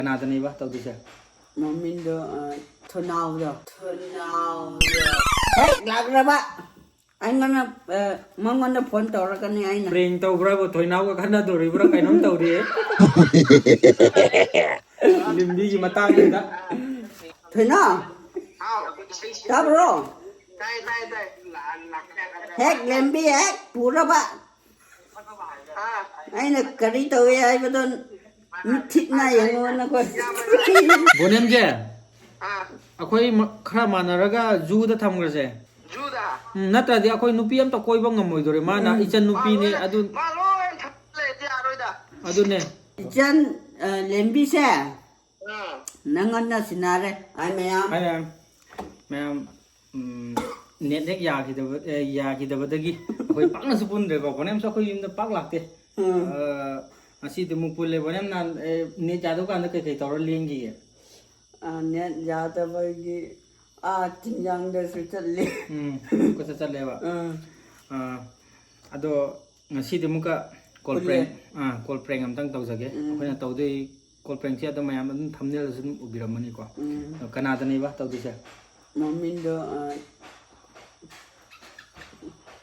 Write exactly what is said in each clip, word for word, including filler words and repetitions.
ꯀꯅꯥꯗꯅꯦꯕ ꯇꯧꯗꯣꯏꯁꯦ? ꯃꯃꯤꯡꯗꯣ, ꯑ, ꯊꯣꯅꯥꯎꯗꯣ꯫ ꯊꯣꯅꯥꯎꯗꯣ꯫ ꯍꯦꯛ ꯂꯥꯛꯂꯕ, ꯑꯩꯉꯣꯟꯗ, ꯑ, ꯃꯉꯣꯟꯗ ꯐꯣꯟ ꯇꯧꯔꯛꯀꯅꯤ ꯑꯩꯅ꯫ ꯄ꯭ꯔꯦꯡ ꯇꯧꯕ꯭ꯔꯥꯕꯨ, ꯊꯣꯏꯅꯥꯎꯒ ꯈꯠꯅꯗꯣꯔꯤꯕ꯭ꯔꯥ ꯀꯩꯅꯣꯝ ꯇꯧꯔꯤꯌꯦ꯫ ꯂꯤꯝꯕꯤꯒꯤ ꯃꯇꯥꯡꯁꯤꯗ꯫ ꯊꯣꯏꯅꯥꯎ, ꯍꯥꯎ꯫ ꯇꯥꯕ꯭ꯔꯣ? ꯇꯥꯏ, ꯇꯥꯏ, ꯇꯥꯏ꯫ ꯍꯦꯛ ꯂꯦꯝꯕꯤ ꯍꯦꯛ ꯄꯨꯔꯕ꯫ ꯑꯥ꯫ ꯑꯩꯅ ꯀꯔꯤ ꯇꯧꯏ ꯍꯥꯏꯕꯗꯣ ꯃꯤꯠꯊꯤꯠꯅ ꯌꯦꯡꯉꯣ ꯅꯈꯣꯏ꯫ ꯕꯣꯅꯦꯝꯁꯦ, ꯑꯥ꯫ ꯑꯩꯈꯣꯏ ꯃ-, ꯈꯔ ꯃꯥꯟꯅꯔꯒ ꯖꯨꯗ ꯊꯝꯈ꯭ꯔꯁꯦ꯫ ꯖꯨꯗ? ꯎꯝ, ꯅꯠꯇ꯭ꯔꯗꯤ ꯑꯩꯈꯣꯏ ꯅꯨꯄꯤ ꯑꯝꯇ ꯀꯣꯏꯕ ꯉꯝꯃꯣꯏꯗꯣꯔꯦ꯫ ꯃꯥꯅ ꯎꯝ꯫ ꯏꯆꯟ ꯅꯨꯄꯤꯅꯦ, ꯃꯥ ꯂꯣꯏ, ꯑꯗꯨ ꯃꯥ ꯂꯣꯏ ꯊꯝ ꯂꯩꯔꯗꯤ ꯌꯥꯔꯣꯏꯗ꯫ ꯑꯗꯨꯅꯦ꯫ ꯏꯆꯟ, ꯑ, ꯂꯦꯝꯕꯤꯁꯦ꯫ ꯎꯝ꯫ ꯅꯪꯉꯣꯟꯗ ꯁꯤꯟꯅꯔꯦ꯫ ꯍꯥꯏ ꯃꯌꯥꯝ꯫ ꯍꯥꯏ ꯃꯌꯥꯝ꯫ ꯃꯌꯥꯝ, ꯎꯝ, ꯅꯦꯠ ꯍꯦꯛ ꯌꯥꯈꯤꯗꯕ, ꯑꯦ, ꯌꯥꯈꯤꯗꯕꯗꯒꯤ ꯑꯩꯈꯣꯏ ꯄꯥꯛꯅꯁꯨ ꯄꯨꯟꯗ꯭ꯔꯦꯀꯣ꯫ ꯕꯣꯅꯦꯝꯁꯨ ꯑꯩꯈꯣꯏ ꯌꯨꯝꯗ ꯄꯥꯛ ꯂꯥꯛꯇꯦ꯫ ꯎꯝ꯫ ꯑ, ꯉꯁꯤꯗꯤ ꯑꯃꯨꯛ ꯄꯨꯜꯂꯦ꯫ ꯕꯣꯅꯦꯝ ꯅꯍꯥꯟ, ꯑꯦ, ꯅꯦꯠ ꯌꯥꯗꯕ ꯀꯥꯟꯗ ꯀꯩꯀꯩ ꯇꯧꯔ ꯂꯦꯟꯈꯤꯒꯦ? ꯑ, ꯅꯦꯠ ꯌꯥꯗꯕꯒꯤ, ꯑꯥ, ꯆꯤꯡꯌꯥꯡꯗꯁꯨ ꯆꯠꯂꯦ꯫ ꯎꯝ, ꯀꯣꯏꯆꯠ ꯆꯠꯂꯦꯕ꯫ ꯎꯝ꯫ ꯑ, ꯑꯗꯣ ꯉꯁꯤꯗꯤ ꯑꯃꯨꯛꯀ call ꯄꯨꯜꯂꯦ꯫ Prank, ꯑꯥ, call prank ꯑꯝꯇꯪ ꯇꯧꯖꯒꯦ꯫ ꯎꯝ꯫ ꯑꯩꯈꯣꯏꯅ ꯇꯧꯗꯣꯏ call prankꯁꯦ ꯑꯗꯨꯝ ꯃꯌꯥꯝ ꯑꯗꯨꯝ thumbnailꯗꯁꯨ ꯑꯗꯨꯝ ꯎꯕꯤꯔꯝꯃꯅꯤꯀꯣ꯫ ꯎꯝ꯫ ꯑꯗꯣ ꯀꯅꯥꯗꯅꯦꯕ ꯇꯧꯗꯣꯏꯁꯦ? ꯃꯃꯤꯡꯗꯣ, ꯑ,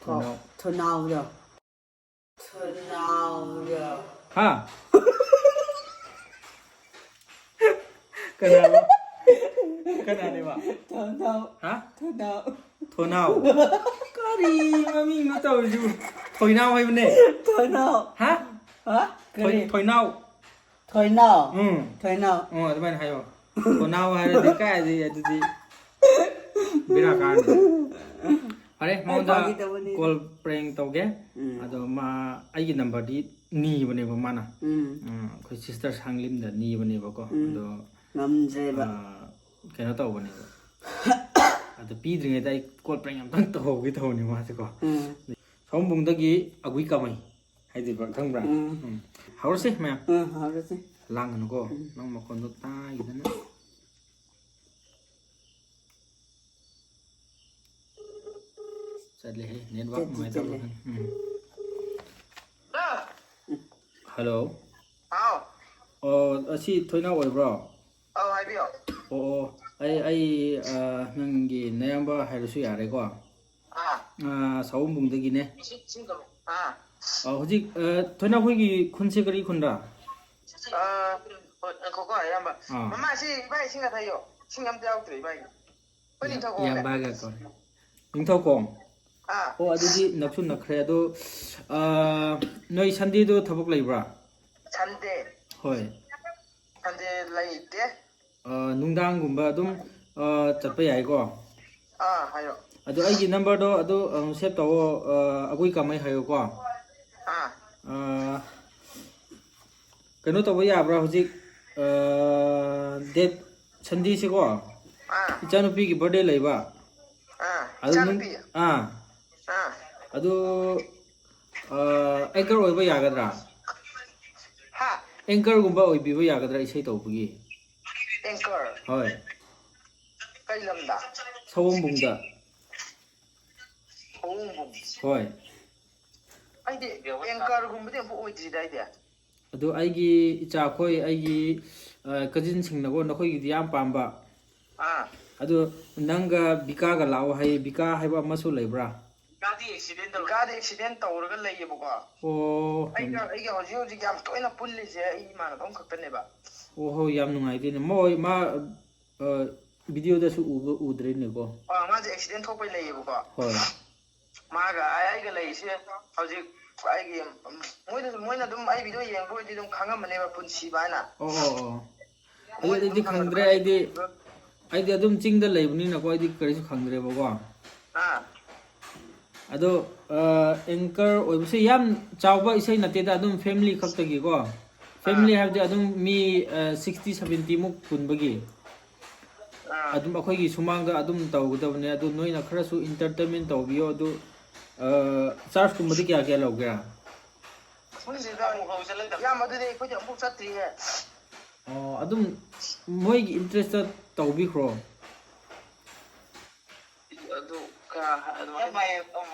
ꯊꯣꯅꯥꯎ꯫ ꯊꯣꯅꯥꯎꯗꯣ꯫ ꯊꯣꯅꯥꯎꯗꯣ꯫ ꯍꯥ? ꯀꯅꯥꯅꯣ? ꯀꯅꯥꯅꯦꯕ? ꯊꯣꯅꯥꯎ꯫ ꯍꯥ? ꯊꯣꯅꯥꯎ꯫ ꯊꯣꯅꯥꯎ꯫ ꯀꯔꯤ ꯃꯃꯤꯡꯅꯣ ꯇꯧꯔꯤꯁꯤꯕꯨ? ꯊꯣꯏꯅꯥꯎ ꯍꯥꯏꯕꯅꯦ꯫ ꯊꯣꯅꯥꯎ꯫ ꯍꯥ? ꯍꯥ? ꯊꯣꯏ-, ꯀꯔꯤ? ꯊꯣꯏꯅꯥꯎ꯫ ꯊꯣꯏꯅꯥꯎ꯫ ꯎꯝ꯫ ꯊꯣꯏꯅꯥꯎ꯫ ꯎꯝ, ꯑꯗꯨꯃꯥꯏꯅ ꯍꯥꯏꯌꯣ꯫ ꯊꯣꯅꯥꯎ ꯍꯥꯏꯔꯗꯤ ꯀꯥꯏꯗꯩ ꯑꯗꯨꯗꯤ ꯕꯦꯔꯥ ꯀꯥꯔꯅꯤ꯫ ꯐꯔꯦ, ꯑꯩ ꯃꯉꯣꯟꯗ ꯐꯥꯒꯤ ꯇꯧꯕꯅꯤꯗ꯫ Call prank ꯇꯧꯒꯦ꯫ ꯎꯝ꯫ ꯑꯗꯣ ꯃꯥ ꯑꯩꯒꯤ numberꯗꯤ ꯅꯤꯕꯅꯦꯕ ꯃꯥꯅ꯫ ꯎꯝ꯫ ꯎꯝ, ꯑꯩꯈꯣꯏ sister ꯁꯥꯡꯂꯤꯝꯗ ꯅꯤꯕꯅꯦꯕꯀꯣ꯫ ꯎꯝ꯫ ꯑꯗꯣ, ꯉꯝꯗ꯭ꯔꯦꯕ꯫ ꯑ, ꯀꯩꯅꯣ ꯇꯧꯕꯅꯦꯕ꯫ ꯑꯗꯨ ꯄꯤꯗ꯭ꯔꯤꯉꯩꯗ ꯑꯩ call prank ꯑꯝꯇꯪ ꯇꯧꯍꯧꯒꯦ ꯇꯧꯕꯅꯦ ꯃꯥꯁꯦꯀꯣ꯫ ꯎꯝ꯫ ꯁꯑꯣꯝꯕꯨꯡꯗꯒꯤ ꯑꯒꯨꯏ ꯀꯥꯃꯩ ꯍꯥꯏꯗꯣꯏꯕ, ꯈꯪꯕ꯭ꯔꯥ? ꯎꯝ꯫ ꯎꯝ꯫ ꯍꯧꯔꯁꯤ ꯃꯌꯥꯝ꯫ ꯎꯝ, ꯍꯧꯔꯁꯤ꯫ ꯂꯥꯡꯒꯅꯨꯀꯣ꯫ ꯎꯝ꯫ ꯅꯪ ꯃꯈꯣꯟꯗꯣ ꯇꯥꯈꯤꯗꯅ꯫ ꯆꯠꯂꯦꯍꯦ, network ꯆꯠꯇꯤ ꯅꯨꯡꯉꯥꯏꯇꯕ꯭ꯔꯥ ꯆꯠꯂꯦ꯫ ꯈꯪꯗꯦ꯫ ꯎꯝ꯫ ꯍꯜꯂꯣ꯫ ꯍꯥꯎ꯫ ꯑꯣ, ꯑꯁꯤ ꯊꯣꯏꯅ ꯑꯣꯏꯕ꯭ꯔꯣ? ꯑꯧ, ꯍꯥꯏꯕꯤꯌꯣ꯫ ꯑꯣ, ꯑꯣ, ꯑꯩ ꯑꯩ ꯑ, ꯅꯪꯒꯤ ꯅꯌꯥꯝꯕ ꯍꯥꯏꯔꯁꯨ ꯌꯥꯔꯦꯀꯣ? ꯑꯥ ꯑ, ꯁꯥꯋꯣꯝꯕꯨꯡꯗꯒꯤꯅꯦ꯫ ꯑꯥ ꯑ, ꯍꯧꯖꯤꯛ ꯑ, ꯊꯣꯏꯅ ꯑꯩꯈꯣꯏꯒꯤ ꯈꯨꯟꯁꯦ ꯀꯔꯤ ꯈꯨꯟꯗ? ꯑꯥ, ꯍꯣꯏ, ꯉꯥꯏꯈꯣꯀꯣ, ꯏꯌꯥꯝꯕ꯫ ꯑꯥ꯫ ꯃꯃꯥ, ꯁꯤ ꯏꯕꯥꯏ ꯏꯁꯤꯡ ꯈꯔ ꯊꯛꯏꯌꯣ꯫ ꯏꯁꯤꯡ ꯑꯝꯇ ꯌꯥꯎꯗ꯭ꯔꯦ ꯏꯕꯥꯏꯒꯤ꯫ ꯑꯩꯈꯣꯏ ꯅꯤꯡꯊꯧꯈꯣꯡꯗ꯫ ꯏꯌꯥꯝꯕꯒ ꯀꯧꯔꯦ꯫ ꯅꯤꯡꯊꯧꯈꯣꯡ? ꯑꯥ꯫ ꯑꯣ, ꯑꯗꯨꯗꯤ ꯅꯛꯁꯨ ꯅꯛꯈ꯭ꯔꯦ꯫ ꯑꯗꯣ ꯑ, ꯅꯣꯏ ꯁꯟꯗꯦꯗꯣ ꯊꯕꯛ ꯂꯩꯕ꯭ꯔꯥ? ꯁꯟꯗꯦ꯫ ꯍꯣꯏ꯫ ꯁꯟꯗꯦ ꯂꯩꯇꯦ꯫ ꯑ, ꯅꯨꯡꯗꯥꯡꯒꯨꯝꯕ ꯑꯗꯨꯝ ꯑ, ꯆꯠꯄ ꯌꯥꯏꯀꯣ? ꯑꯥ, ꯍꯥꯏꯌꯣ꯫ ꯑꯗꯣ ꯑꯩꯒꯤ ꯅꯝꯕꯔꯗꯣ ꯑꯗꯨ ꯑ, ꯁꯦꯚ ꯇꯧꯑꯣ꯫ ꯑ, ꯑꯒꯨꯏ ꯀꯥꯃꯩ ꯍꯥꯏꯌꯣꯀꯣ꯫ ꯑꯥ꯫ ꯑ, ꯀꯩꯅꯣ ꯇꯧꯕ ꯌꯥꯕ꯭ꯔꯥ ꯍꯧꯖꯤꯛ? ꯑ, ꯗꯦꯠ ꯁꯟꯗꯦꯁꯤꯀꯣ, ꯑꯥ꯫ ꯏꯆꯥꯅꯨꯄꯤꯒꯤ ꯕꯥꯔꯗꯦ ꯂꯩꯕ꯫ ꯑꯥ, ꯑꯗꯨ ꯅꯪ ꯏꯆꯥꯅꯨꯄꯤ꯫ ꯑꯥ ꯑꯥ꯫ ꯑꯗꯨ ꯑ, ꯑꯦꯡꯀꯔ ꯑꯣꯏꯕ ꯌꯥꯒꯗ꯭ꯔꯥ? ꯍꯥ? ꯑꯦꯡꯀꯔꯒꯨꯝꯕ ꯑꯣꯏꯕꯤꯕ ꯌꯥꯒꯗ꯭ꯔꯥ ꯏꯁꯩ ꯇꯧꯕꯒꯤ? ꯑꯦꯡꯀꯔ꯫ ꯍꯣꯏ꯫ ꯀꯩ ꯂꯝꯗ? ꯁꯑꯣꯝꯕꯨꯡꯗ꯫ ꯁꯑꯣꯝꯕꯨꯡ꯫ ꯍꯣꯏ꯫ ꯑꯩꯗꯤ ꯑꯦꯡꯀꯔꯒꯨꯝꯕꯗꯤ ꯑꯃꯨꯛ ꯑꯣꯏꯗ꯭ꯔꯤꯗ ꯑꯩꯗꯤ꯫ ꯑꯗꯨ ꯑꯩꯒꯤ ꯏꯆꯥꯈꯣꯏ, ꯑꯩꯒꯤ ꯀꯖꯤꯟꯁꯤꯡꯅꯀꯣ, ꯅꯈꯣꯏꯒꯤꯗꯤ ꯌꯥꯝ ꯄꯥꯝꯕ꯫ ꯑꯥ꯫ ꯑꯗꯨ ꯅꯪꯒ ꯕꯤꯀꯥꯒ ꯂꯥꯛꯑꯣ ꯍꯥꯏꯌꯦ꯫ ꯕꯤꯀꯥ ꯍꯥꯏꯕ ꯑꯃꯁꯨ ꯂꯩꯕ꯭ꯔꯥ? ꯕꯤꯀꯥꯗꯤ ꯑꯦꯛꯁꯤꯗꯦꯟ ꯇꯧꯔꯒ ꯂꯩꯌꯦꯕꯀꯣ꯫ ꯑꯣ꯫ ꯑꯩꯒ ꯑꯩꯒ ꯍꯧꯖꯤꯛ ꯍꯧꯖꯤꯛ ꯌꯥꯝ ꯇꯣꯏꯅ ꯄꯨꯜꯂꯤꯁꯦ ꯑꯩ ꯏꯃꯥꯟꯅꯕ ꯑꯃꯈꯛꯇꯅꯦꯕ꯫ ꯑꯣ ꯍꯣ, ꯌꯥꯝ ꯅꯨꯡꯉꯥꯏꯇꯦꯅꯦ꯫ ꯃꯣꯏ ꯃꯥ ꯑ, ꯚꯤꯗꯤꯑꯣꯗꯁꯨ ꯎꯕ ꯎꯗ꯭ꯔꯦꯅꯦꯀꯣ꯫ ꯑꯥ, ꯃꯥꯁꯦ ꯑꯦꯛꯁꯤꯗꯦꯟ ꯊꯣꯛꯄꯩ ꯂꯩꯌꯦꯕꯀꯣ꯫ ꯍꯣꯏ꯫ ꯃꯥꯒ ꯑꯩ- ꯑꯩꯒ ꯂꯩꯔꯤꯁꯦ ꯍꯧꯖꯤꯛ ꯑꯩꯒꯤ, ꯎꯝ, ꯃꯣꯏꯅꯁꯨ ꯃꯣꯏꯅ ꯑꯗꯨꯝ ꯑꯩ ꯚꯤꯗꯤꯑꯣ ꯌꯦꯡꯕ ꯑꯣꯏꯗꯤ ꯑꯗꯨꯝ ꯈꯪꯉꯝꯃꯅꯦꯕ ꯄꯨꯟꯁꯤꯕ ꯍꯥꯏꯅ꯫ ꯑꯣ ꯑꯣ ꯑꯣ꯫ ꯑꯗꯨ ꯃꯣꯏꯅ ꯑꯗꯨꯗꯤ ꯑꯗꯨꯝ ꯍꯥꯟꯅ ꯈꯪꯗ꯭ꯔꯦ ꯈꯪꯉꯦ꯫ ꯑꯩꯗꯤ꯫ ꯑꯩꯗꯤ ꯑꯗꯨꯝ ꯆꯤꯡꯗ ꯂꯩꯕꯅꯤꯅꯀꯣ, ꯑꯩꯗꯤ ꯀꯔꯤꯁꯨ ꯈꯪꯗ꯭ꯔꯦꯕꯀꯣ꯫ ꯑꯥ꯫ ꯑꯗꯣ ꯑꯦꯡꯀꯔ ꯑꯣꯏꯕꯁꯦ ꯌꯥꯝ ꯆꯥꯎꯕ ꯏꯁꯩ ꯅꯠꯇꯦꯗ, ꯑꯗꯨꯝ ꯐꯦꯃꯤꯂꯤ ꯈꯛꯇꯒꯤꯀꯣ꯫ ꯐꯦꯃꯤꯂꯤ ꯑꯥ꯫ ꯍꯥꯏꯕꯗꯤ ꯑꯗꯨꯝ ꯃꯤ ꯁꯤꯛꯁꯇꯤ ꯁꯕꯦꯟꯇꯤꯃꯨꯛ ꯄꯨꯟꯕꯒꯤ ꯑꯥ꯫ ꯑꯗꯨꯝ ꯑꯩꯈꯣꯏꯒꯤ ꯁꯨꯃꯥꯡꯗ ꯑꯗꯨꯝ ꯇꯧꯒꯗꯕꯅꯦ꯫ ꯑꯗꯨ ꯅꯣꯏꯅ ꯈꯔꯁꯨ ꯏꯟꯇꯔꯇꯦꯟꯃꯦꯟ ꯇꯧꯕꯤꯌꯣ꯫ ꯑꯗꯨ ꯆꯥꯔꯖꯀꯨꯝꯕꯗꯤ ꯀꯌꯥ ꯀꯌꯥ ꯂꯧꯒꯦꯔꯥ? ꯈꯪꯗꯦꯗ, ꯑꯃꯨꯛ ꯍꯧꯖꯤꯜꯂꯛꯇꯕ꯫ ꯏꯌꯥꯝꯕ, ꯑꯗꯨꯗꯤ ꯑꯩꯈꯣꯏꯗꯤ ꯑꯃꯨꯛ ꯆꯠꯇ꯭ꯔꯤꯌꯦ꯫ ꯑꯣ, ꯑꯗꯨꯝ ꯃꯣꯏꯒꯤ ꯏꯟꯇꯔꯦꯁꯇ ꯇꯧꯕꯤꯈ꯭ꯔꯣ꯫ ꯑꯗꯨ ꯀꯌꯥ ꯑꯗꯨꯃꯥꯏꯅ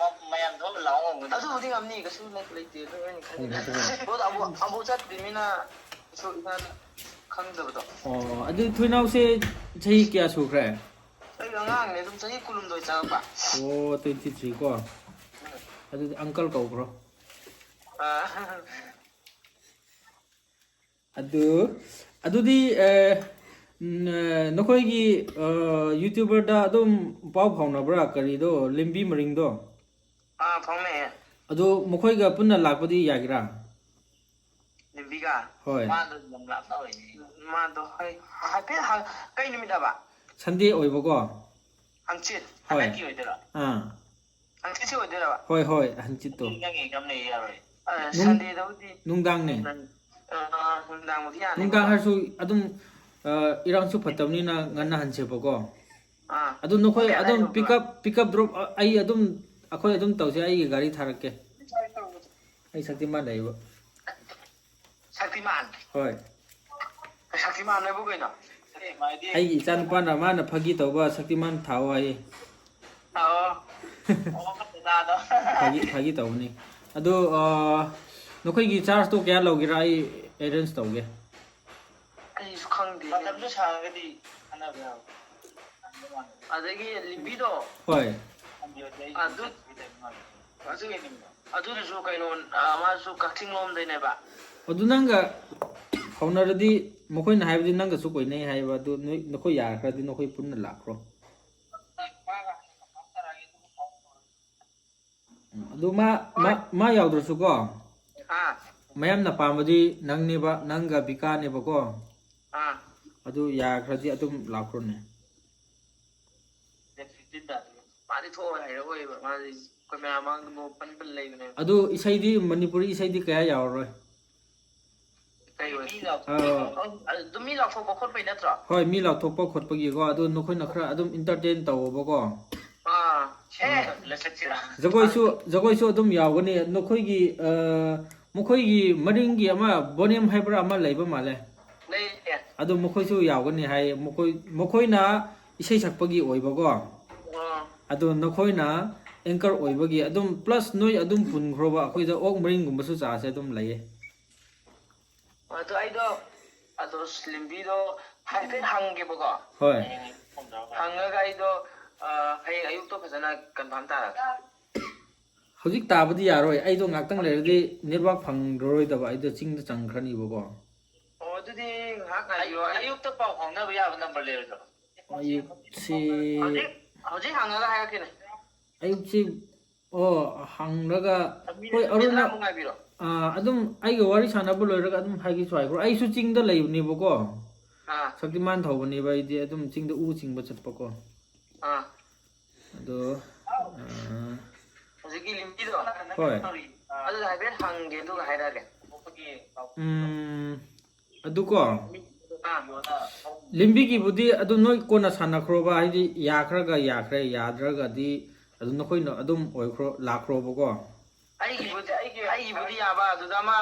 ꯃꯌꯥꯝ ꯊꯣꯛꯑ ꯂꯥꯎ ꯉꯝꯒꯗ꯭ꯔꯥ? ꯑꯗꯨꯕꯨꯗꯤ ꯉꯝꯅꯤ, ꯀꯩꯁꯨ ꯂꯩ- ꯂꯩꯇꯦ꯫ ꯑꯗꯨ ꯑꯩꯅ ꯈꯜꯂꯤꯅ꯫ ꯄꯣꯠ ꯑꯃꯨꯛ ꯑꯃꯨꯛ ꯆꯠꯇ꯭ꯔꯤꯃꯤꯅ ꯁꯨ ꯏꯁꯥꯅ ꯈꯪꯗꯕꯗꯣ꯫ ꯑꯣ, ꯑꯗꯨ ꯊꯣꯏꯅꯥꯎꯁꯦ ꯆꯍꯤ ꯀꯌꯥ ꯁꯨꯈ꯭ꯔꯦ? ꯑꯩ ꯑꯉꯥꯡꯅꯦ, ꯑꯗꯨꯝ ꯆꯍꯤ ꯀꯨꯟꯍꯨꯝꯗꯣꯏ ꯆꯪꯉꯛꯄ꯫ ꯑꯣ, twenty three ꯀꯣ꯫ ꯑꯗꯨꯗꯤ uncle ꯀꯧꯈ꯭ꯔꯣ꯫ ꯑꯥ, ꯑꯗꯨ ꯑꯗꯨꯗꯤ ꯑ, ꯎꯝ, ꯑ, ꯅꯈꯣꯏꯒꯤ ꯑ, YouTuberꯗ ꯑꯗꯨꯝ ꯄꯥꯎ ꯐꯥꯎꯅꯕ꯭ꯔꯥ, ꯀꯔꯤꯗꯣ, ꯂꯤꯝꯕꯤ ꯃꯔꯤꯡꯗꯣ? ꯑꯥ, ꯐꯥꯎꯅꯩꯌꯦ꯫ ꯑꯗꯨ ꯃꯈꯣꯏꯒ ꯄꯨꯟꯅ ꯂꯥꯛꯄꯗꯤ ꯌꯥꯒꯦꯔꯥ? ꯂꯤꯝꯕꯤꯒ? ꯍꯣꯏ꯫ ꯃꯥꯗꯣ ꯌꯥꯝ ꯂꯥꯞꯅ ꯑꯣꯏꯅꯦ꯫ ꯃꯥꯗꯣ ꯍꯣꯏ, ꯍꯥꯏꯐꯦꯠ ꯍꯪ-, ꯀꯩ ꯅꯨꯃꯤꯠ ꯍꯥꯏꯕ? Sunday ꯑꯣꯏꯕꯀꯣ꯫ ꯍꯪꯆꯤꯠ꯫ ꯍꯣꯏ꯫ ꯍꯟꯗꯛꯀꯤ ꯑꯣꯏꯗꯣꯏꯔꯣ? ꯑꯥ꯫ ꯍꯪꯆꯤꯠꯁꯤ ꯑꯣꯏꯗꯣꯏꯔꯕ? ꯍꯣꯏ, ꯍꯣꯏ, ꯍꯪꯆꯤꯠꯇꯣ꯫ ꯅꯪ exam ꯂꯩ ꯌꯥꯔꯣꯏ꯫ ꯑ, ꯅꯨꯡ-, Sundayꯗꯕꯨꯗꯤ ꯅꯨꯡꯗꯥꯡꯅꯦ꯫ ꯑ, ꯅꯨꯡꯗꯥꯡꯕꯨꯗꯤ ꯌꯥꯅꯤ꯫ ꯅꯨꯡꯗꯥꯡ ꯍꯥꯏꯔꯁꯨ ꯑꯗꯨꯝ ꯑ, ꯏꯔꯥꯡꯁꯨ ꯐꯠꯇꯕꯅꯤꯅ ꯉꯟꯅ ꯍꯟꯁꯦꯕꯀꯣ꯫ ꯑꯥ꯫ ꯑꯗꯨ ꯅꯈꯣꯏ ꯄꯨꯡ ꯀꯌꯥ ꯑꯗꯨꯝ ꯑꯗꯥꯏ ꯌꯧꯕ꯭ꯔꯥ? Pick up, pick up drop ꯑ, ꯑꯩ ꯑꯗꯨꯝ, ꯑꯩꯈꯣꯏ ꯑꯗꯨꯝ ꯇꯧꯁꯦ, ꯑꯩꯒꯤ ꯒꯥꯔꯤ ꯊꯥꯔꯛꯀꯦ꯫ ꯑꯩ ꯁꯛꯇꯤꯃꯥꯟ ꯂꯩꯕ꯫ ꯁꯛꯇꯤꯃꯥꯟ꯫ ꯍꯣꯏ꯫ ꯁꯛꯇꯤꯃꯥꯟ ꯍꯥꯏꯕꯨ ꯀꯩꯅꯣ? ꯑꯩꯒꯤ ꯏꯆꯥꯅꯨꯄꯥꯅ ꯃꯥꯅ ꯐꯥꯒꯤ ꯇꯧꯕ ꯁꯛꯇꯤꯃꯥꯟ ꯊꯥꯎ ꯍꯥꯏꯌꯦ꯫ ꯑꯣ꯫ ꯑꯣ, ꯗꯥꯗꯣ꯫ ꯐꯥꯒꯤ, ꯐꯥꯒꯤ ꯇꯧꯕꯅꯤ꯫ ꯑꯗꯨ ꯑ, ꯅꯈꯣꯏꯒꯤ chargeꯇꯣ ꯀꯌꯥ ꯂꯧꯒꯦꯔꯥ, ꯑꯩ arrange ꯇꯧꯒꯦ꯫ ꯑꯩꯁꯨ ꯈꯪꯗꯦ꯫ ꯃꯇꯝꯗꯣ ꯁꯥꯡꯉꯒꯗꯤ ꯈꯟꯅꯕ ꯌꯥꯕ꯫ ꯑꯗꯒꯤ ꯂꯤꯝꯕꯤꯗꯣ꯫ ꯍꯣꯏ꯫ ꯑꯗꯨ, ꯑꯗꯨ, ꯑꯗꯨꯗꯨꯁꯨ ꯀꯩꯅꯣ, ꯑ, ꯃꯥꯁꯨ ꯀꯛꯆꯤꯡ ꯂꯣꯝꯗꯩꯅꯦꯕ꯫ ꯑꯗꯨ ꯅꯪꯒ ꯐꯥꯎꯅꯔꯗꯤ, ꯃꯈꯣꯏꯅ ꯍꯥꯏꯕꯗꯤ ꯅꯪꯒꯁꯨ ꯀꯣꯏꯅꯩ ꯍꯥꯏꯕ, ꯑꯗꯨ ꯅꯣꯏ, ꯅꯈꯣꯏ ꯌꯥꯔꯈ꯭ꯔꯗꯤ ꯅꯈꯣꯏ ꯄꯨꯟꯅ ꯂꯥꯛꯈ꯭ꯔꯣ꯫ ꯎꯝ, ꯑꯗꯨ ꯃꯥ, ꯃꯥ, ꯃꯥ ꯌꯥꯎꯗ꯭ꯔꯁꯨꯀꯣ, ꯑꯥ, ꯃꯌꯥꯝꯅ ꯄꯥꯝꯕꯗꯤ ꯅꯪꯅꯦꯕ, ꯅꯪꯒ ꯕꯤꯀꯥꯅꯦꯕꯀꯣ꯫ ꯑꯥ꯫ ꯑꯗꯨ ꯌꯥꯈ꯭ꯔꯗꯤ ꯑꯗꯨꯝ ꯂꯥꯛꯈ꯭ꯔꯣꯅꯦ꯫ Date fifteen ꯇꯥꯗꯣꯏꯅꯦ꯫ ꯃꯥꯗꯤ ꯊꯣꯛꯑꯣꯏ ꯍꯥꯏꯔꯛꯑꯣꯏꯕ꯫ ꯃꯥꯗꯤ ꯑꯩꯈꯣꯏ ꯃꯌꯥꯝ ꯃꯥꯡꯗ ꯅꯣꯛꯄ ꯄꯜ ꯂꯩꯕꯅꯦꯕ꯫ ꯑꯗꯨ ꯏꯁꯩꯗꯤ, ꯃꯅꯤꯄꯨꯔꯤ ꯏꯁꯩꯗꯤ ꯀꯌꯥ ꯌꯥꯎꯔꯔꯣꯏ꯫ ꯀꯩ ꯑꯣꯏ? ꯑꯥ꯫ ꯑꯗꯨꯝ ꯃꯤ ꯂꯥꯎꯊꯣꯛꯄ ꯈꯣꯠꯄꯩ ꯅꯠꯇ꯭ꯔꯣ? ꯍꯣꯏ, ꯃꯤ ꯂꯥꯎꯊꯣꯛꯄ ꯈꯣꯠꯄꯒꯤꯀꯣ, ꯑꯗꯨ ꯅꯈꯣꯏꯅ ꯈꯔ ꯑꯗꯨꯝ entertain ꯇꯧꯑꯣꯕꯀꯣ꯫ ꯑꯥ꯫ ꯁꯦ, ꯂꯁꯛꯁꯤꯔꯥ? ꯖꯒꯣꯏꯁꯨ, ꯖꯒꯣꯏꯁꯨ ꯑꯗꯨꯝ ꯌꯥꯎꯒꯅꯤ꯫ ꯅꯈꯣꯏꯒꯤ, ꯑ, ꯃꯈꯣꯏꯒꯤ ꯃꯔꯤꯡꯒꯤ ꯑꯃ ꯕꯣꯅꯦꯝ ꯍꯥꯏꯕ꯭ꯔꯥ ꯑꯃ ꯂꯩꯕ ꯃꯥꯜꯂꯦ꯫ ꯂꯩꯌꯦ꯫ ꯑꯗꯨ ꯃꯈꯣꯏꯁꯨ ꯌꯥꯎꯒꯅꯤ ꯍꯥꯏ꯫ ꯃꯈꯣꯏ, ꯃꯈꯣꯏꯅ ꯏꯁꯩ ꯁꯛꯄꯒꯤ ꯑꯣꯏꯕꯀꯣ꯫ ꯑꯣ꯫ ꯑꯗꯣ ꯅꯈꯣꯏꯅ anchor ꯑꯣꯏꯕꯒꯤ ꯑꯗꯨꯝ, plus ꯅꯣꯏ ꯑꯗꯨꯝ ꯄꯨꯟꯈ꯭ꯔꯣꯕ꯫ ꯑꯩꯈꯣꯏꯗ ꯑꯣꯛ ꯃꯔꯤꯡꯒꯨꯝꯕꯁꯨ ꯆꯥꯁꯦ ꯑꯗꯨꯝ ꯂꯩꯌꯦ꯫ ꯑꯗꯣ ꯑꯩꯗꯣ ꯑꯗꯣ ꯂꯤꯝꯕꯤꯗꯣ ꯍꯥꯏꯐꯦꯠ ꯍꯪꯒꯦꯕꯀꯣ꯫ ꯍꯣꯏ꯫ ꯍꯪꯉꯒ ꯑꯩꯗꯣ ꯑ, ꯍꯌꯦꯡ ꯑꯌꯨꯛꯇꯣ ꯐꯖꯅ ꯀꯟꯐꯥꯔꯝ ꯇꯥꯔꯒꯦ꯫ ꯍꯧꯖꯤꯛ ꯇꯥꯕꯗꯤ ꯌꯥꯔꯣꯏ꯫ ꯑꯩꯗꯣ ꯉꯥꯛꯇꯪ ꯂꯩꯔꯗꯤ ꯅꯦꯠꯋꯥꯛ ꯐꯪꯂꯔꯣꯏꯗꯕ꯫ ꯑꯩꯗꯣ ꯆꯤꯡꯗ ꯆꯪꯈ꯭ꯔꯅꯤꯕꯀꯣ꯫ ꯑꯣ, ꯑꯗꯨꯗꯤ ꯉꯥꯏꯍꯥꯛ ꯉꯥꯏꯕꯤꯌꯣ꯫ ꯑꯌꯨꯛꯇ ꯄꯥꯎ ꯐꯥꯎꯅꯕ ꯌꯥꯕ ꯅꯝꯕꯔ ꯂꯩꯔꯣꯏꯗ꯭ꯔꯣ? ꯑꯌꯨꯛꯁꯤ ꯍꯧꯖꯤꯛ ꯍꯧꯖꯤꯛ ꯍꯪꯉꯒ ꯍꯥꯏꯔꯛꯀꯦꯅꯦ꯫ ꯑꯌꯨꯛꯁꯤ ꯑꯣ ꯍꯪꯂꯒ ꯃꯤꯅꯤꯠ ꯍꯣꯏ ꯃꯤꯅꯤꯠ ꯑꯔꯨꯅ ꯇꯔꯥꯃꯨꯛ ꯉꯥꯏꯕꯤꯔꯣ꯫ ꯑꯥ, ꯑꯗꯨꯝ ꯑꯩꯒ ꯋꯥꯔꯤ ꯁꯥꯟꯅꯕ ꯂꯣꯏꯔꯒ ꯑꯗꯨꯝ ꯍꯥꯏꯒꯦꯁꯨ ꯍꯥꯏꯈ꯭ꯔꯣ꯫ ꯑꯩꯁꯨ ꯆꯤꯡꯗ ꯂꯩꯕꯅꯦꯕꯀꯣ꯫ ꯑꯥ ꯁꯛꯇꯤꯃꯥꯟ ꯊꯧꯕꯅꯦꯕ ꯑꯩꯗꯤ꯫ ꯑꯗꯨꯝ ꯆꯤꯡꯗ ꯎ ꯆꯤꯡꯕ ꯆꯠꯄꯀꯣ꯫ ꯑꯥ ꯑꯗꯣ ꯑꯥ, ꯍꯧꯖꯤꯛꯀꯤ ꯂꯤꯝꯕꯤꯗꯣ ꯍꯣꯏ꯫ ꯑꯗꯨꯗ ꯍꯥꯏꯐꯦꯠ ꯍꯪꯒꯦ ꯑꯗꯨꯒ ꯍꯥꯏꯔꯛꯑꯒꯦ꯫ ꯎꯝ, ꯑꯗꯨꯀꯣ ꯑꯥ ꯂꯤꯝꯕꯤꯒꯤꯕꯨꯗꯤ ꯑꯗꯨꯝ ꯅꯣꯏ ꯀꯣꯟꯅ ꯁꯥꯟꯅꯈ꯭ꯔꯣꯕ, ꯍꯥꯏꯗꯤ ꯌꯥꯈ꯭ꯔꯒ ꯌꯥꯈ꯭ꯔꯦ, ꯌꯥꯗ꯭ꯔꯒꯗꯤ ꯑꯗꯨꯝ ꯅꯈꯣꯏꯅ ꯑꯗꯨꯝ ꯑꯣꯏꯈ꯭ꯔꯣ, ꯂꯥꯛꯈ꯭ꯔꯣꯕꯀꯣ꯫ ꯑꯩꯒꯤꯕꯨꯗꯤ ꯑꯩꯒꯤ ꯑꯩꯒꯤꯕꯨꯗꯤ ꯌꯥꯕ ꯑꯗꯨꯗ ꯑꯃ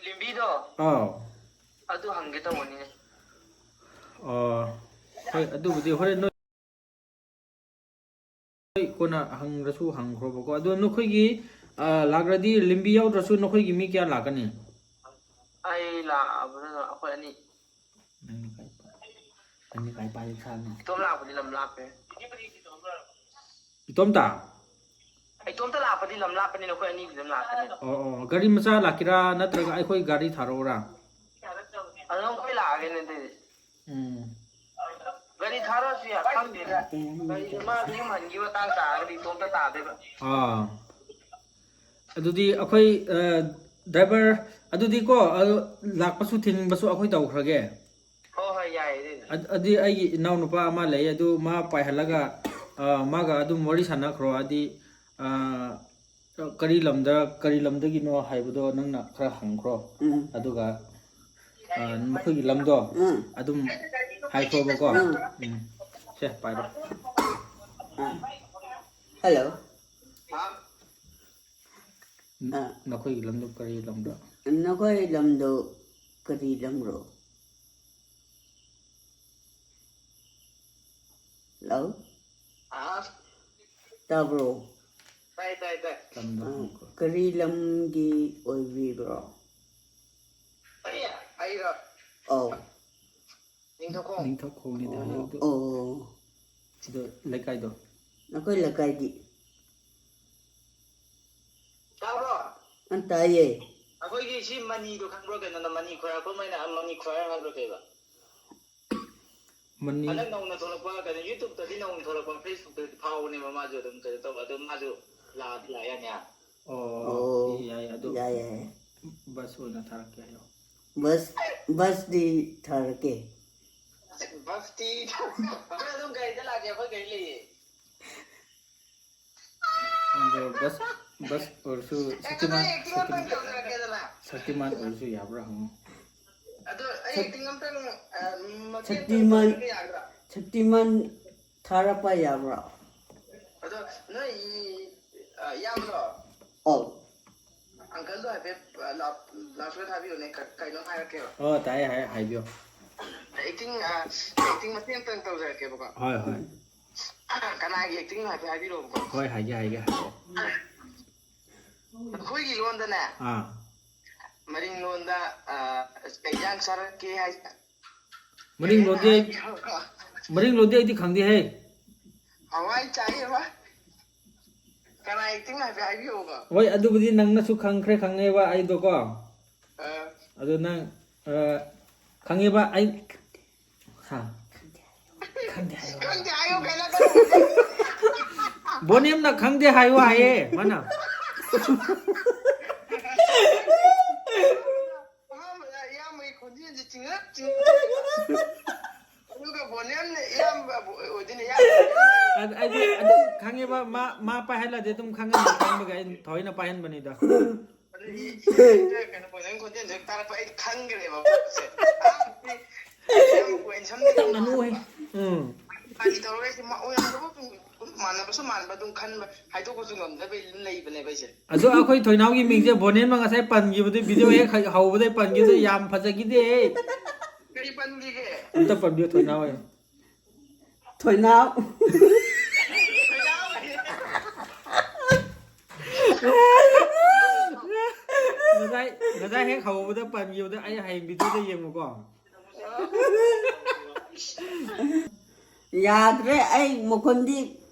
ꯂꯤꯝꯕꯤꯗꯣ ꯑꯥꯎ꯫ ꯑꯗꯨ ꯍꯪꯒꯦ ꯇꯧꯕꯅꯤꯅꯦ꯫ ꯑꯣ, ꯍꯣꯏ, ꯑꯗꯨꯕꯨꯗꯤ ꯍꯣꯔꯦꯟ ꯅꯣꯏ ꯀꯣꯟꯅ ꯍꯪꯗ꯭ꯔꯁꯨ ꯍꯪꯈ꯭ꯔꯣꯕꯀꯣ꯫ ꯑꯗꯣ ꯅꯈꯣꯏꯒꯤ ꯑ, ꯂꯥꯛꯂꯗꯤ ꯂꯤꯝꯕꯤ ꯌꯥꯎꯗ꯭ꯔꯁꯨ ꯅꯈꯣꯏꯒꯤ ꯃꯤ ꯀꯌꯥ ꯂꯥꯛꯀꯅꯤ? ꯑꯩ ꯂꯥꯛꯑꯕꯗꯨꯅ ꯑꯩꯈꯣꯏ ꯑꯅꯤ꯫ ꯅꯪꯅ ꯀꯥꯏ ꯄꯥꯏ-, ꯅꯪꯅ ꯀꯥꯏ ꯄꯥꯏꯔꯤ ꯁꯥꯔꯅꯣ? ꯏꯇꯣꯝ ꯂꯥꯛꯄꯗꯤ ꯂꯝ ꯂꯥꯞꯄꯦ꯫ ꯏꯇꯣꯝꯇ? ꯏꯇꯣꯝꯇ ꯂꯥꯛꯄꯗꯤ ꯂꯝ ꯂꯥꯞꯄꯅꯤꯅ ꯑꯩꯈꯣꯏ ꯑꯅꯤꯗꯤ ꯑꯗꯨꯝ ꯂꯥꯛꯀꯅꯤ꯫ ꯑꯣ, ꯑꯣ, ꯒꯥꯔꯤ ꯃꯆꯥ ꯂꯥꯛꯀꯦꯔꯥ ꯅꯠꯇ꯭ꯔꯒ ꯑꯩꯈꯣꯏ ꯒꯥꯔꯤ ꯊꯥꯔꯛꯎꯔꯥ? ꯑꯗꯨꯝ ꯑꯩꯈꯣꯏ ꯂꯥꯛꯑꯒꯦꯅꯦ ꯑꯗꯨꯗꯤ꯫ ꯎꯝ꯫ ꯒꯥꯔꯤ ꯊꯥꯔꯛꯑꯁꯨ ꯌꯥ ꯈꯪꯗꯦꯗ꯫ ꯒꯥꯔꯤꯗꯣ ꯃꯥꯗꯤ ꯌꯨꯝ ꯍꯟꯈꯤꯕ ꯃꯇꯥꯡ ꯇꯥꯔꯒꯗꯤ ꯏꯇꯣꯝꯇ ꯇꯥꯗꯣꯏꯕ꯫ ꯑꯥ꯫ ꯑꯗꯨꯗꯤ ꯑꯩꯈꯣꯏ ꯑ, ꯗ꯭ꯔꯥꯏꯚꯔ, ꯑꯗꯨꯗꯤꯀꯣ ꯑ, ꯂꯥꯛꯄꯁꯨ ꯊꯤꯟꯕꯁꯨ ꯑꯩꯈꯣꯏ ꯇꯧꯈ꯭ꯔꯒꯦ꯫ ꯍꯣꯏ ꯍꯣꯏ ꯌꯥꯏꯌꯦ ꯑꯗꯨꯗꯤ꯫ ꯑꯗ-, ꯑꯗꯨꯗꯤ ꯑꯩꯒꯤ ꯏꯅꯥꯎꯅꯨꯄꯥ ꯑꯃ ꯂꯩ, ꯑꯗꯨ ꯃꯥ ꯄꯥꯏꯍꯜꯂꯒ ꯑ, ꯃꯥꯒ ꯑꯗꯨꯝ ꯋꯥꯔꯤ ꯁꯥꯟꯅꯈ꯭ꯔꯣ꯫ ꯍꯥꯏꯗꯤ ꯑ, ꯀꯔꯤ ꯂꯝꯗ, ꯀꯔꯤ ꯂꯝꯗꯒꯤꯅꯣ ꯍꯥꯏꯕꯗꯣ ꯅꯪꯅ ꯈꯔ ꯍꯪꯈ꯭ꯔꯣ꯫ ꯎꯝ꯫ ꯑꯗꯨꯒ ꯑ, ꯃꯈꯣꯏꯒꯤ ꯂꯝꯗꯣ ꯎꯝ꯫ ꯑꯗꯨꯝ ꯍꯥꯏꯈ꯭ꯔꯣꯕꯀꯣ꯫ ꯎꯝ꯫ ꯎꯝ꯫ ꯁꯦ, ꯄꯥꯏꯔꯣ꯫ ꯑꯥ꯫ ꯍꯜꯂꯣ꯫ ꯍꯥ? ꯅ-, ꯑꯥ꯫ ꯅꯈꯣꯏꯒꯤ ꯂꯝꯗꯣ ꯀꯔꯤ ꯂꯝꯗ? ꯅꯈꯣꯏ ꯂꯝꯗꯣ ꯀꯔꯤ ꯂꯝꯔꯣ? ꯍꯜꯂꯣ꯫ ꯑꯥ꯫ ꯇꯥꯕ꯭ꯔꯣ? ꯇꯥꯏ ꯇꯥꯏ ꯇꯥꯏ꯫ ꯂꯝꯗꯣ ꯑꯥ, ꯍꯪꯈ꯭ꯔꯣ꯫ ꯀꯔꯤ ꯂꯝꯒꯤ ꯑꯣꯏꯕꯤꯕ꯭ꯔꯣ? ꯑꯧ꯫ ꯅꯤꯡꯊꯧꯈꯣꯡ꯫ ꯅꯤꯡꯊꯧꯈꯣꯡꯅꯤꯗ ꯍꯥꯏꯕꯗꯣ꯫ ꯑꯣ꯫ ꯑꯗꯣ ꯂꯩꯀꯥꯏꯗꯣ꯫ ꯅꯈꯣꯏ ꯂꯩꯀꯥꯏꯒꯤ꯫ ꯇꯥꯕ꯭ꯔꯣ? ꯑ ꯇꯥꯏꯌꯦ꯫ ꯑꯩꯈꯣꯏꯒꯤ ꯁꯤ ꯃꯅꯤꯗꯣ ꯈꯪꯕ꯭ꯔꯣ? ꯀꯩꯅꯣꯗ ꯃꯅꯤ ꯈ꯭ꯋꯥꯏꯔꯥꯛꯄꯝ ꯍꯥꯏꯅ ꯃꯅꯤ ꯈ꯭ꯋꯥꯏꯔꯥꯛ ꯍꯥꯏꯕ꯭ꯔꯥ ꯀꯩꯕ? ꯃꯅꯤ꯫ ꯍꯟꯗꯛ ꯅꯧꯅ ꯊꯣꯛꯂꯛꯄ ꯀꯩꯅꯣ YouTubeꯇꯗꯤ ꯅꯧꯅ ꯊꯣꯛꯂꯛꯄ, Facebookꯇꯗꯤ ꯐꯥꯎꯕꯅꯦꯕ ꯃꯥꯁꯨ ꯑꯗꯨꯝ ꯀꯩꯅꯣ ꯇꯧꯕ, ꯑꯗꯨ ꯃꯥꯁꯨ ꯂꯥꯛꯑꯗꯤ ꯂꯥꯛ ꯌꯥꯅꯤ꯫ ꯑꯣ ꯑꯣ꯫ ꯌꯥꯏ ꯑꯗꯣ꯫ ꯌꯥꯏ ꯌꯥꯏ꯫ ꯕꯁ ꯑꯣꯏꯅ ꯊꯥꯔꯛꯀꯦ ꯍꯥꯏꯌꯣ꯫ ꯕꯁ ꯕꯁꯇꯤ ꯊꯥꯔꯛꯀꯦ꯫ ꯕꯁꯇꯤ ꯑꯩꯈꯣꯏ ꯑꯗꯨꯝ ꯒꯥꯔꯤꯗ ꯂꯥꯛꯀꯦ, ꯑꯩꯈꯣꯏ ꯒꯥꯔꯤ ꯂꯩꯌꯦ꯫ ꯑꯗꯣ ꯕꯁ ꯕꯁ ꯑꯣꯏꯔꯁꯨ ꯑꯦ, ꯑꯗꯣ ꯁꯛꯇꯤꯃꯥꯟ ꯑꯩ acting ꯑꯝꯇꯪ ꯁꯛꯇꯤꯃꯥꯟ ꯇꯧꯖꯔꯛꯀꯦꯗꯅ꯫ ꯁꯛꯇꯤꯃꯥꯟ ꯑꯣꯏꯔꯁꯨ ꯌꯥꯕ꯭ꯔꯥ ꯍꯪꯉꯣ꯫ ꯑꯗꯣ ꯑꯩ ꯁꯛ- acting ꯑꯝꯇꯪ, ꯑ, ꯃꯇꯦꯛ ꯑꯝꯇꯪ ꯁꯛꯇꯤꯃꯥꯟ ꯇꯧꯖꯔꯛꯀꯦ ꯌꯥꯒꯗ꯭ꯔꯥ? ꯁꯛꯇꯤꯃꯥꯟ ꯊꯥꯔꯛꯄ ꯌꯥꯕ꯭ꯔꯣ? ꯑꯗꯣ ꯅꯣꯏ, ꯑ, ꯏꯌꯥꯝꯕꯗꯣ, ꯑꯧ꯫ uncleꯗꯣ ꯍꯥꯏꯐꯦꯠ, ꯑ, ꯂꯥꯎ-, loudspeaker ꯊꯥꯕꯤꯌꯨꯅꯦ, ꯀ-, ꯀꯩꯅꯣꯝ ꯍꯥꯏꯔꯛꯀꯦꯕ꯫ ꯑꯣ ꯇꯥꯏꯌꯦ ꯍꯥꯏ ꯍꯥꯏꯕꯤꯌꯣ꯫ Acting, ꯑ, acting ꯃꯇꯦꯛ ꯑꯝꯇꯪ ꯇꯧꯖꯔꯛꯀꯦꯕꯀꯣ꯫ ꯍꯣꯏ ꯍꯣꯏ꯫ ꯀꯅꯥꯒꯤ actingꯅꯣ ꯍꯥꯏꯐꯦꯠ ꯍꯥꯏꯕꯤꯔꯛꯑꯣꯕꯀꯣ꯫ ꯍꯣꯏ ꯍꯥꯏꯒꯦ ꯍꯥꯏꯒꯦ ꯍꯥꯏꯒꯦ꯫ ꯑꯩꯈꯣꯏꯒꯤ ꯂꯣꯟꯗꯅꯦ꯫ ꯑꯥ꯫ ꯃꯔꯤꯡ ꯂꯣꯟꯗ, ꯑ, ꯀꯩ ꯏꯟꯖꯥꯡ ꯆꯥꯔꯛꯀꯦ ꯍꯥꯏꯁꯦ? ꯃꯔꯤꯡ ꯂꯣꯟꯗꯤ ꯑꯩ ꯃꯔꯤꯡ ꯂꯣꯟꯗꯤ ꯑꯩꯗꯤ ꯈꯪꯗꯦꯍꯦ꯫ ꯍꯋꯥꯏ ꯆꯥꯏꯌꯦꯕ꯫ ꯀꯅꯥ actingꯅꯣ ꯍꯥꯏꯐꯦꯠ ꯍꯥꯏꯕꯤꯔꯛꯑꯣꯕ꯫ ꯍꯣꯏ ꯑꯗꯨꯕꯨꯗꯤ ꯅꯪꯅꯁꯨ ꯈꯪꯈ꯭ꯔꯦ ꯈꯪꯉꯦꯕ ꯑꯩꯗꯣꯀꯣ꯫ ꯑ, ꯑꯗꯣ ꯅꯪ ꯑ, ꯈꯪꯉꯦꯕ ꯑꯩ ꯍꯥ? ꯈꯪꯗꯦ ꯍꯥꯏꯌꯣ꯫ ꯈꯪꯗꯦ ꯍꯥꯏꯌꯣ ꯀꯩꯅꯣ꯫ ꯕꯣꯅꯦꯝꯅ ꯈꯪꯗꯦ ꯍꯥꯏꯌꯣ ꯍꯥꯏꯌꯦ ꯃꯥꯅ꯫ ꯑꯍꯥꯟꯕꯗ ꯏꯌꯥꯝꯕꯒꯤ ꯈꯣꯟꯖꯦꯜꯁꯦ ꯆꯤꯡꯂꯞ ꯆꯤꯡꯂꯞ꯫ ꯑꯗꯨꯒ ꯕꯣꯅꯦꯝꯅ ꯏꯌꯥꯝꯕ ꯑꯣꯏꯗꯣꯏꯅꯦ, ꯏꯌꯥꯝꯕ꯫ ꯑꯗ ꯑꯩꯗꯤ ꯑꯗꯨꯝ ꯈꯪꯉꯦꯕ ꯃꯥ ꯃꯥ ꯄꯥꯏꯍꯜꯂꯗꯤ ꯑꯗꯨꯝ ꯈꯪꯉꯅꯤ ꯈꯪꯕꯒꯤ ꯑꯩ ꯊꯑꯣꯏꯅ ꯄꯥꯏꯍꯟꯕꯅꯤꯗ꯫ ꯑꯗꯨꯗꯤ ꯏꯁꯩꯁꯤꯗ ꯀꯩꯅꯣ ꯕꯣꯅꯦꯝ ꯈꯣꯟꯖꯦꯜꯁꯦ ꯇꯥꯔꯛꯄ ꯑꯩ ꯈꯪꯈ꯭ꯔꯦꯕ ꯄꯣꯠꯁꯦ꯫ ꯑꯍꯥꯟꯕꯗꯤ ꯏꯌꯥꯝꯕ ꯀꯣꯏꯟꯁꯝꯗꯤ ꯌꯥꯝ ꯃꯅꯨ ꯍꯦ꯫ ꯃꯥꯟꯕ꯫ ꯎꯝ꯫ ꯀꯔꯤ ꯇꯧꯔꯒ ꯑꯩꯁꯦ ꯃꯥ-, ꯑꯣꯏꯔꯝꯗꯕ ꯁꯨꯝ ꯃꯥꯟꯅꯕꯁꯨ ꯃꯥꯟꯕ ꯑꯗꯨꯝ ꯈꯟꯕ, ꯍꯥꯏꯗꯣꯛꯄꯁꯨ ꯉꯝꯗꯕꯩ ꯑꯗꯨꯝ ꯂꯩꯕꯅꯦꯕ ꯑꯩꯁꯦ꯫ ꯑꯗꯣ ꯑꯩꯈꯣꯏ ꯊꯣꯏꯅꯥꯎꯒꯤ ꯃꯤꯡꯁꯦ ꯕꯣꯅꯦꯟꯃ ꯉꯁꯥꯏ ꯄꯟꯈꯤꯕꯗꯨ video ꯍꯦꯛ ꯍꯧꯕꯗꯩ ꯄꯟꯈꯤꯕꯗꯨ ꯌꯥꯝ ꯐꯖꯈꯤꯗꯦꯍꯦ꯫ ꯀꯔꯤ ꯄꯟꯈꯤꯒꯦ? ꯑꯝꯇ ꯄꯟꯕꯤꯌꯨ ꯊꯣꯏꯅꯥꯎ ꯍꯣꯏ꯫ ꯊꯣꯏꯅꯥꯎ꯫ ꯉꯁꯥꯏ ꯉꯁꯥꯏ ꯍꯦꯛ ꯍꯧꯕꯗ ꯄꯟꯈꯤꯕꯗ ꯑꯩ ꯍꯌꯦꯡ videoꯗ ꯌꯦꯡꯉꯨꯀꯣ꯫ ꯌꯥꯗ꯭ꯔꯦ, ꯑꯩ ꯃꯈꯣꯟꯗꯤ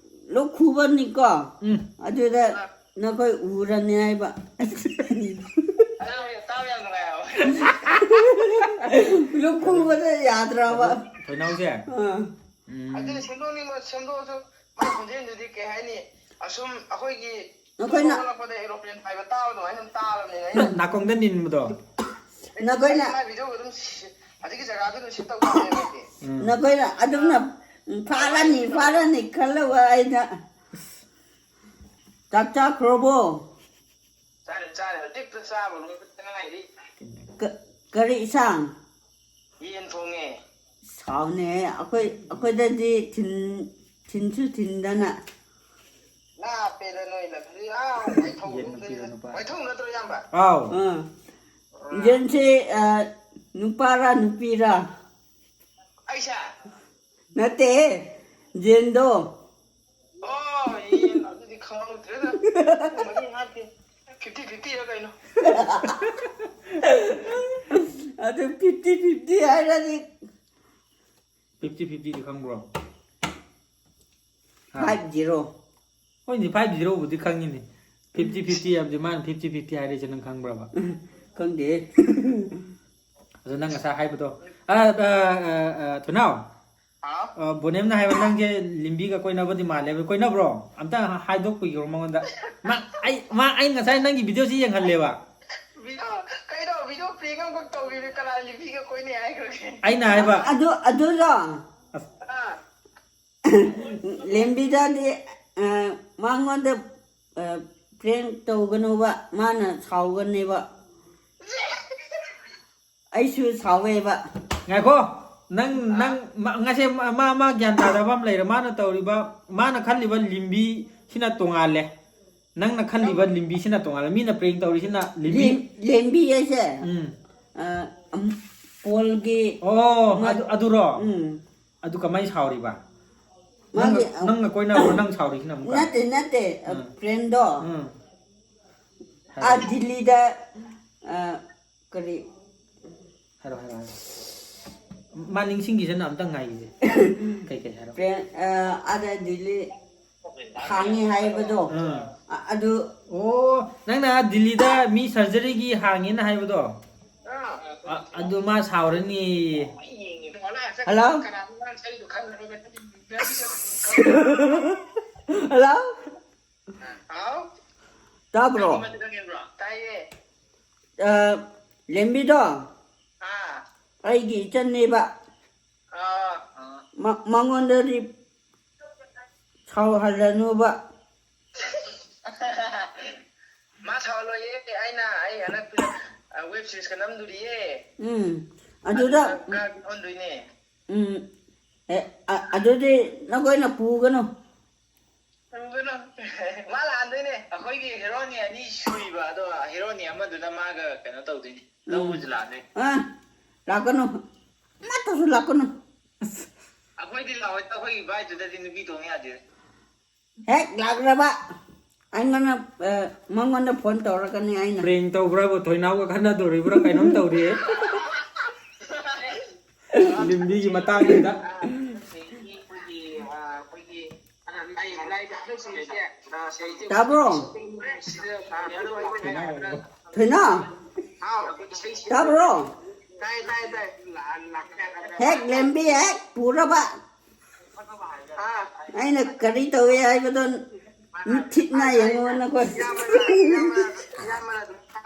ꯂꯣꯛ ꯈꯨꯕꯅꯤꯀꯣ꯫ ꯎꯝ꯫ ꯑꯗꯨꯗ ꯅꯈꯣꯏ ꯎꯔꯅꯤ ꯍꯥꯏꯕ꯫ ꯑꯗꯨ ꯇꯥꯕ ꯌꯥꯝ ꯅꯨꯡꯉꯥꯏ ꯍꯥꯏꯕ꯫ ꯂꯣꯛ ꯈꯨꯕꯗ ꯌꯥꯗ꯭ꯔꯕ꯫ ꯊꯣꯏꯅꯥꯎꯁꯦ꯫ ꯑꯥ꯫ ꯎꯝ꯫ ꯑꯗꯨꯅ ꯁꯦꯝꯗꯣꯛꯅꯤꯡꯕ ꯁꯦꯝꯗꯣꯛꯑꯁꯨ, ꯃꯥꯏ ꯈꯣꯟꯖꯦꯜꯗꯨꯗꯤ ꯀꯩ ꯍꯥꯏꯅꯤ, ꯑꯁꯨꯝ ꯑꯩꯈꯣꯏꯒꯤ ꯅꯈꯣꯏꯅ ꯊꯣꯛꯂꯛꯄꯗ aeroplane ꯄꯥꯏꯕ ꯇꯥꯕ ꯑꯗꯨꯃꯥꯏꯅ ꯑꯗꯨꯝ ꯇꯥꯔꯕꯅꯤꯅ ꯑꯩꯅ ꯅꯥꯀꯣꯡꯗ ꯅꯤꯟꯕꯗꯣ꯫ ꯅꯈꯣꯏꯅ ꯃꯥꯏ video ꯑꯗꯨꯝ ꯁꯤ-, ꯍꯧꯖꯤꯛꯀꯤ ꯖꯒꯥꯗꯨ ꯑꯗꯨꯝ save ꯇꯧ ꯇꯥꯕꯅꯦꯕ ꯑꯩꯗꯤ꯫ ꯎꯝ꯫ ꯅꯈꯣꯏꯅ ꯑꯗꯨꯝꯅ ꯐꯥꯔꯅꯤ ꯐꯥꯔꯅꯤ ꯈꯜꯂꯒ ꯑꯩꯅ ꯆꯥꯛ ꯆꯥꯈ꯭ꯔꯕꯣ? ꯆꯥꯔꯦ, ꯆꯥꯔꯦ, ꯍꯧꯖꯤꯛꯇ ꯆꯥꯕ ꯂꯣꯏꯕꯗ ꯉꯥꯏꯔꯤ꯫ ꯀ- ꯀꯔꯤ ꯏꯟꯁꯥꯡ? ꯌꯦꯟ ꯊꯣꯡꯉꯦ꯫ ꯁꯥꯎꯅꯦ, ꯑꯩꯈꯣꯏ ꯑꯩꯈꯣꯏꯗꯗꯤ ꯊꯤꯟ ꯊꯤꯟꯁꯨ ꯊꯤꯟꯗꯅ꯫ ꯂꯥꯞꯄꯦꯗ ꯅꯣꯏ ꯂꯝꯗꯤ, ꯑꯥ, ꯋꯥꯏꯊꯧ ꯌꯦꯟ ꯂꯣꯝꯗꯅꯤꯗ꯫ ꯅꯨꯄꯤꯔꯣ ꯅꯨꯄꯥ? ꯋꯥꯏꯊꯧ ꯅꯠꯇ꯭ꯔꯣ, ꯏꯌꯥꯝꯕ? ꯑꯥꯎ꯫ ꯑꯥ꯫ ꯌꯦꯟꯁꯦ, ꯑ, ꯅꯨꯄꯥꯔꯥ ꯅꯨꯄꯤꯔꯥ? ꯑꯩꯁꯦ? ꯅꯠꯇꯦ, ꯌꯦꯟꯗꯣ꯫ ꯑꯣ, ꯌꯦꯟ, ꯑꯗꯨꯗꯤ ꯈꯪꯍꯧꯗ꯭ꯔꯦꯗ꯫ ꯃꯃꯤꯡ ꯍꯥꯞꯇꯦ꯫ Fifty fifty ꯔ ꯀꯩꯅꯣ? ꯑꯗꯨ fifty fifty ꯍꯥꯏꯔꯗꯤ Fifty fifty ꯗꯤ ꯈꯪꯕ꯭ꯔꯣ? ꯍꯥ? Five zero꯫ ꯍꯣꯏꯅꯦ, five zero ꯕꯨꯗꯤ ꯈꯪꯉꯤꯅꯦ꯫ Fifty fifty ꯍꯥꯏꯕꯗꯤ ꯃꯥꯅ fifty fifty ꯍꯥꯏꯔꯤꯁꯦ ꯅꯪ ꯈꯪꯕ꯭ꯔꯕ? ꯈꯪꯗꯦ꯫ ꯑꯗꯣ ꯅꯪ ꯉꯁꯥꯏ ꯍꯥꯏꯕꯗꯣ, ꯑ, ꯑ, ꯑ, ꯑ, ꯊꯨꯅꯥꯎ, ꯍꯥꯎ? ꯑ, ꯕꯣꯅꯦꯝꯅ ꯍꯥꯏꯕ ꯅꯪꯁꯦ ꯂꯤꯝꯕꯤꯒ ꯀꯣꯏꯅꯕꯗꯤ ꯃꯥꯜꯂꯦꯕ, ꯀꯣꯏꯅꯕ꯭ꯔꯣ? ꯑꯝꯇ ꯍꯥꯏꯗꯣꯛꯄꯤꯈ꯭ꯔꯣ ꯃꯉꯣꯟꯗ꯫ ꯃꯥ, ꯑꯩ, ꯃꯥ, ꯑꯩ ꯉꯁꯥꯏ ꯅꯪꯒꯤ video ꯁꯤ ꯌꯦꯡꯍꯜꯂꯦꯕ꯫ Video, ꯀꯩꯅꯣ, video prank ꯑꯃꯈꯛ ꯇꯧꯈꯤꯕꯅꯦ, ꯀꯅꯥ ꯂꯤꯝꯕꯤꯒ ꯀꯣꯏꯅꯩ ꯍꯥꯏꯈ꯭ꯔꯒꯦ? ꯑꯩꯅ ꯍꯥꯏꯕ, ꯑꯗꯨ ꯑꯗꯨꯗꯣ ꯑꯥ, ꯂꯦꯝꯕꯤꯗꯗꯤ, ꯑ, ꯃꯉꯣꯟꯗ, ꯑ, prank ꯇꯧꯒꯅꯨꯕ, ꯃꯥꯅ ꯁꯥꯎꯒꯅꯦꯕ꯫ ꯑꯩꯁꯨ ꯁꯥꯎꯋꯦꯕ꯫ ꯉꯥꯏꯈꯣ, ꯅꯪ, ꯅꯪ, ꯃꯥ, ꯉꯁꯤ ꯃꯥ, ꯃꯥ, ꯃꯥ ꯒ꯭ꯌꯥꯟ ꯇꯥꯗꯕ ꯑꯃ ꯂꯩꯔꯦ꯫ ꯃꯥꯅ ꯇꯧꯔꯤꯕ, ꯃꯥꯅ ꯈꯜꯂꯤꯕ ꯂꯤꯝꯕꯤꯁꯤꯅ ꯇꯣꯉꯥꯜꯂꯦ꯫ ꯅꯪꯅ ꯈꯜꯂꯤꯕ ꯂꯤꯝꯕꯤꯁꯤꯅ ꯇꯣꯉꯥꯜꯂꯦ꯫ ꯃꯤꯅ prank ꯇꯧꯔꯤꯁꯤꯅ ꯂꯤꯝꯕꯤ꯫ ꯂꯦꯝ- ꯂꯦꯝꯕꯤ ꯍꯥꯏꯁꯦ, ꯎꯝ꯫ ꯑ, ꯑꯝ, ꯄꯣꯜꯒꯤ ꯑꯣ, ꯃꯥ- ꯑꯗꯨ, ꯑꯗꯨꯔꯣ? ꯎꯝ꯫ ꯑꯗꯨ ꯀꯃꯥꯏꯅ ꯁꯥꯎꯔꯤꯕ? ꯃꯥꯒꯤ, ꯅꯪꯒ, ꯅꯪꯒ ꯀꯣꯏꯅꯕ꯭ꯔꯣ ꯅꯪ ꯁꯥꯎꯔꯤꯁꯤꯅ ꯑꯃꯨꯛꯀ? ꯅꯠꯇꯦ, ꯅꯠꯇꯦ, ꯑ, ꯎꯝ꯫ friend ꯗꯣ꯫ ꯎꯝ꯫ ꯑꯥ, ꯗꯤꯜꯂꯤꯗ, ꯑ, ꯀꯔꯤ? ꯍꯥꯏꯔꯣ, ꯍꯥꯏꯔꯣ, ꯍꯥꯏꯔꯣ꯫ ꯃꯥ ꯅꯤꯡꯁꯤꯡꯈꯤꯁꯅꯨ, ꯑꯝꯇꯪ ꯉꯥꯏꯈꯤꯁꯦ꯫ ꯀꯩ ꯀꯩ ꯍꯥꯏꯔꯣ? ꯄ꯭ꯔꯦꯝ ꯑ, ꯑꯥꯗ ꯗꯤꯜꯂꯤ ꯍꯥꯡꯉꯤ ꯍꯥꯏꯕꯗꯣ, ꯑꯥ. ꯑ- ꯑꯗꯨ ꯑꯣ, ꯅꯪꯅ ꯗꯤꯜꯂꯤꯗ ꯃꯤ ꯁꯔꯖꯔꯤꯒꯤ ꯍꯥꯡꯉꯦꯅ ꯍꯥꯏꯕꯗꯣ? ꯑ- ꯑꯗꯨ ꯃꯥ ꯁꯥꯎꯔꯅꯤ. ꯍꯜꯂꯣ. ꯍꯜꯂꯣ. ꯍꯥꯎ. ꯇꯥꯕ꯭ꯔꯣ? ꯇꯥꯏꯌꯦ. ꯑ, ꯂꯦꯝꯕꯤꯗꯣ ꯑꯥ. ꯑꯩꯒꯤ ꯏꯆꯟꯅꯦꯕ. ꯑꯥ. ꯃ- ꯃꯉꯣꯟꯗꯗꯤ ꯁꯥꯎꯍꯜꯂꯅꯨꯕ. ꯃꯥ ꯁꯥꯎꯍꯜꯂꯣꯏꯌꯦ. ꯑꯩꯅ ꯑꯩ ꯍꯟꯗꯛ ꯋꯦꯕ ꯁꯤꯔꯤꯁꯀ ꯅꯝꯗꯣꯔꯤꯌꯦ. ꯎꯝ. ꯑꯗꯨꯗ ꯈꯔ ꯑꯣꯟꯗꯣꯏꯅꯦ. ꯎꯝ. ꯑꯦ, ꯑ- ꯑꯗꯨꯗꯤ ꯅꯈꯣꯏꯅ ꯄꯨꯒꯅꯨ. ꯄꯨꯒꯅꯨ. ꯃꯥ ꯂꯥꯛꯍꯟꯗꯣꯏꯅꯦ. ꯑꯩꯈꯣꯏꯒꯤ ꯍꯦꯔꯣꯅꯤ ꯑꯅꯤ ꯁꯨꯏꯕ, ꯑꯗꯣ ꯍꯦꯔꯣꯅꯤ ꯑꯃꯗꯨꯅ ꯃꯥꯒ ꯀꯩꯅꯣ ꯇꯧꯗꯣꯏꯅꯤ. ꯂꯧꯕꯁꯨ ꯂꯥꯛꯑꯅꯤ. ꯑ, ꯂꯥꯛꯀꯅꯨ. ꯑꯃꯠꯇꯁꯨ ꯂꯥꯛꯀꯅꯨ. ꯑꯩꯈꯣꯏꯗꯤ ꯂꯥꯛꯑꯣꯏ. ꯑꯩꯈꯣꯏꯒꯤ ꯚꯥꯏꯗꯨꯗꯗꯤ ꯅꯨꯄꯤ ꯇꯣꯡ ꯌꯥꯗꯦ. ꯍꯦꯛ ꯂꯥꯛꯂꯕ ꯑꯩꯉꯣꯟꯗ ꯑ, ꯃꯉꯣꯟꯗ ꯐꯣꯟ ꯇꯧꯔꯛꯀꯅꯤ ꯑꯩꯅ. ꯄ꯭ꯔꯦꯡ ꯇꯧꯕ꯭ꯔꯥꯕꯨ, ꯊꯣꯏꯅꯥꯎꯒ ꯈꯠꯅꯗꯣꯔꯤꯕ꯭ꯔꯥ ꯀꯩꯅꯣꯝ ꯇꯧꯔꯤꯌꯦ. ꯂꯤꯝꯕꯤꯒꯤ ꯃꯇꯥꯡꯁꯤꯗ. ꯇꯥꯕ꯭ꯔꯣ? ꯊꯣꯏꯅꯥꯎ, ꯇꯥꯕ꯭ꯔꯣ? ꯍꯦꯛ ꯂꯦꯝꯕꯤ ꯍꯦꯛ ꯄꯨꯔꯕ ꯑꯩꯅ ꯀꯔꯤ ꯇꯧꯏ ꯍꯥꯏꯕꯗꯣ ꯃꯤꯠꯊꯤꯠꯅ ꯌꯦꯡꯉꯣ ꯅꯈꯣꯏ.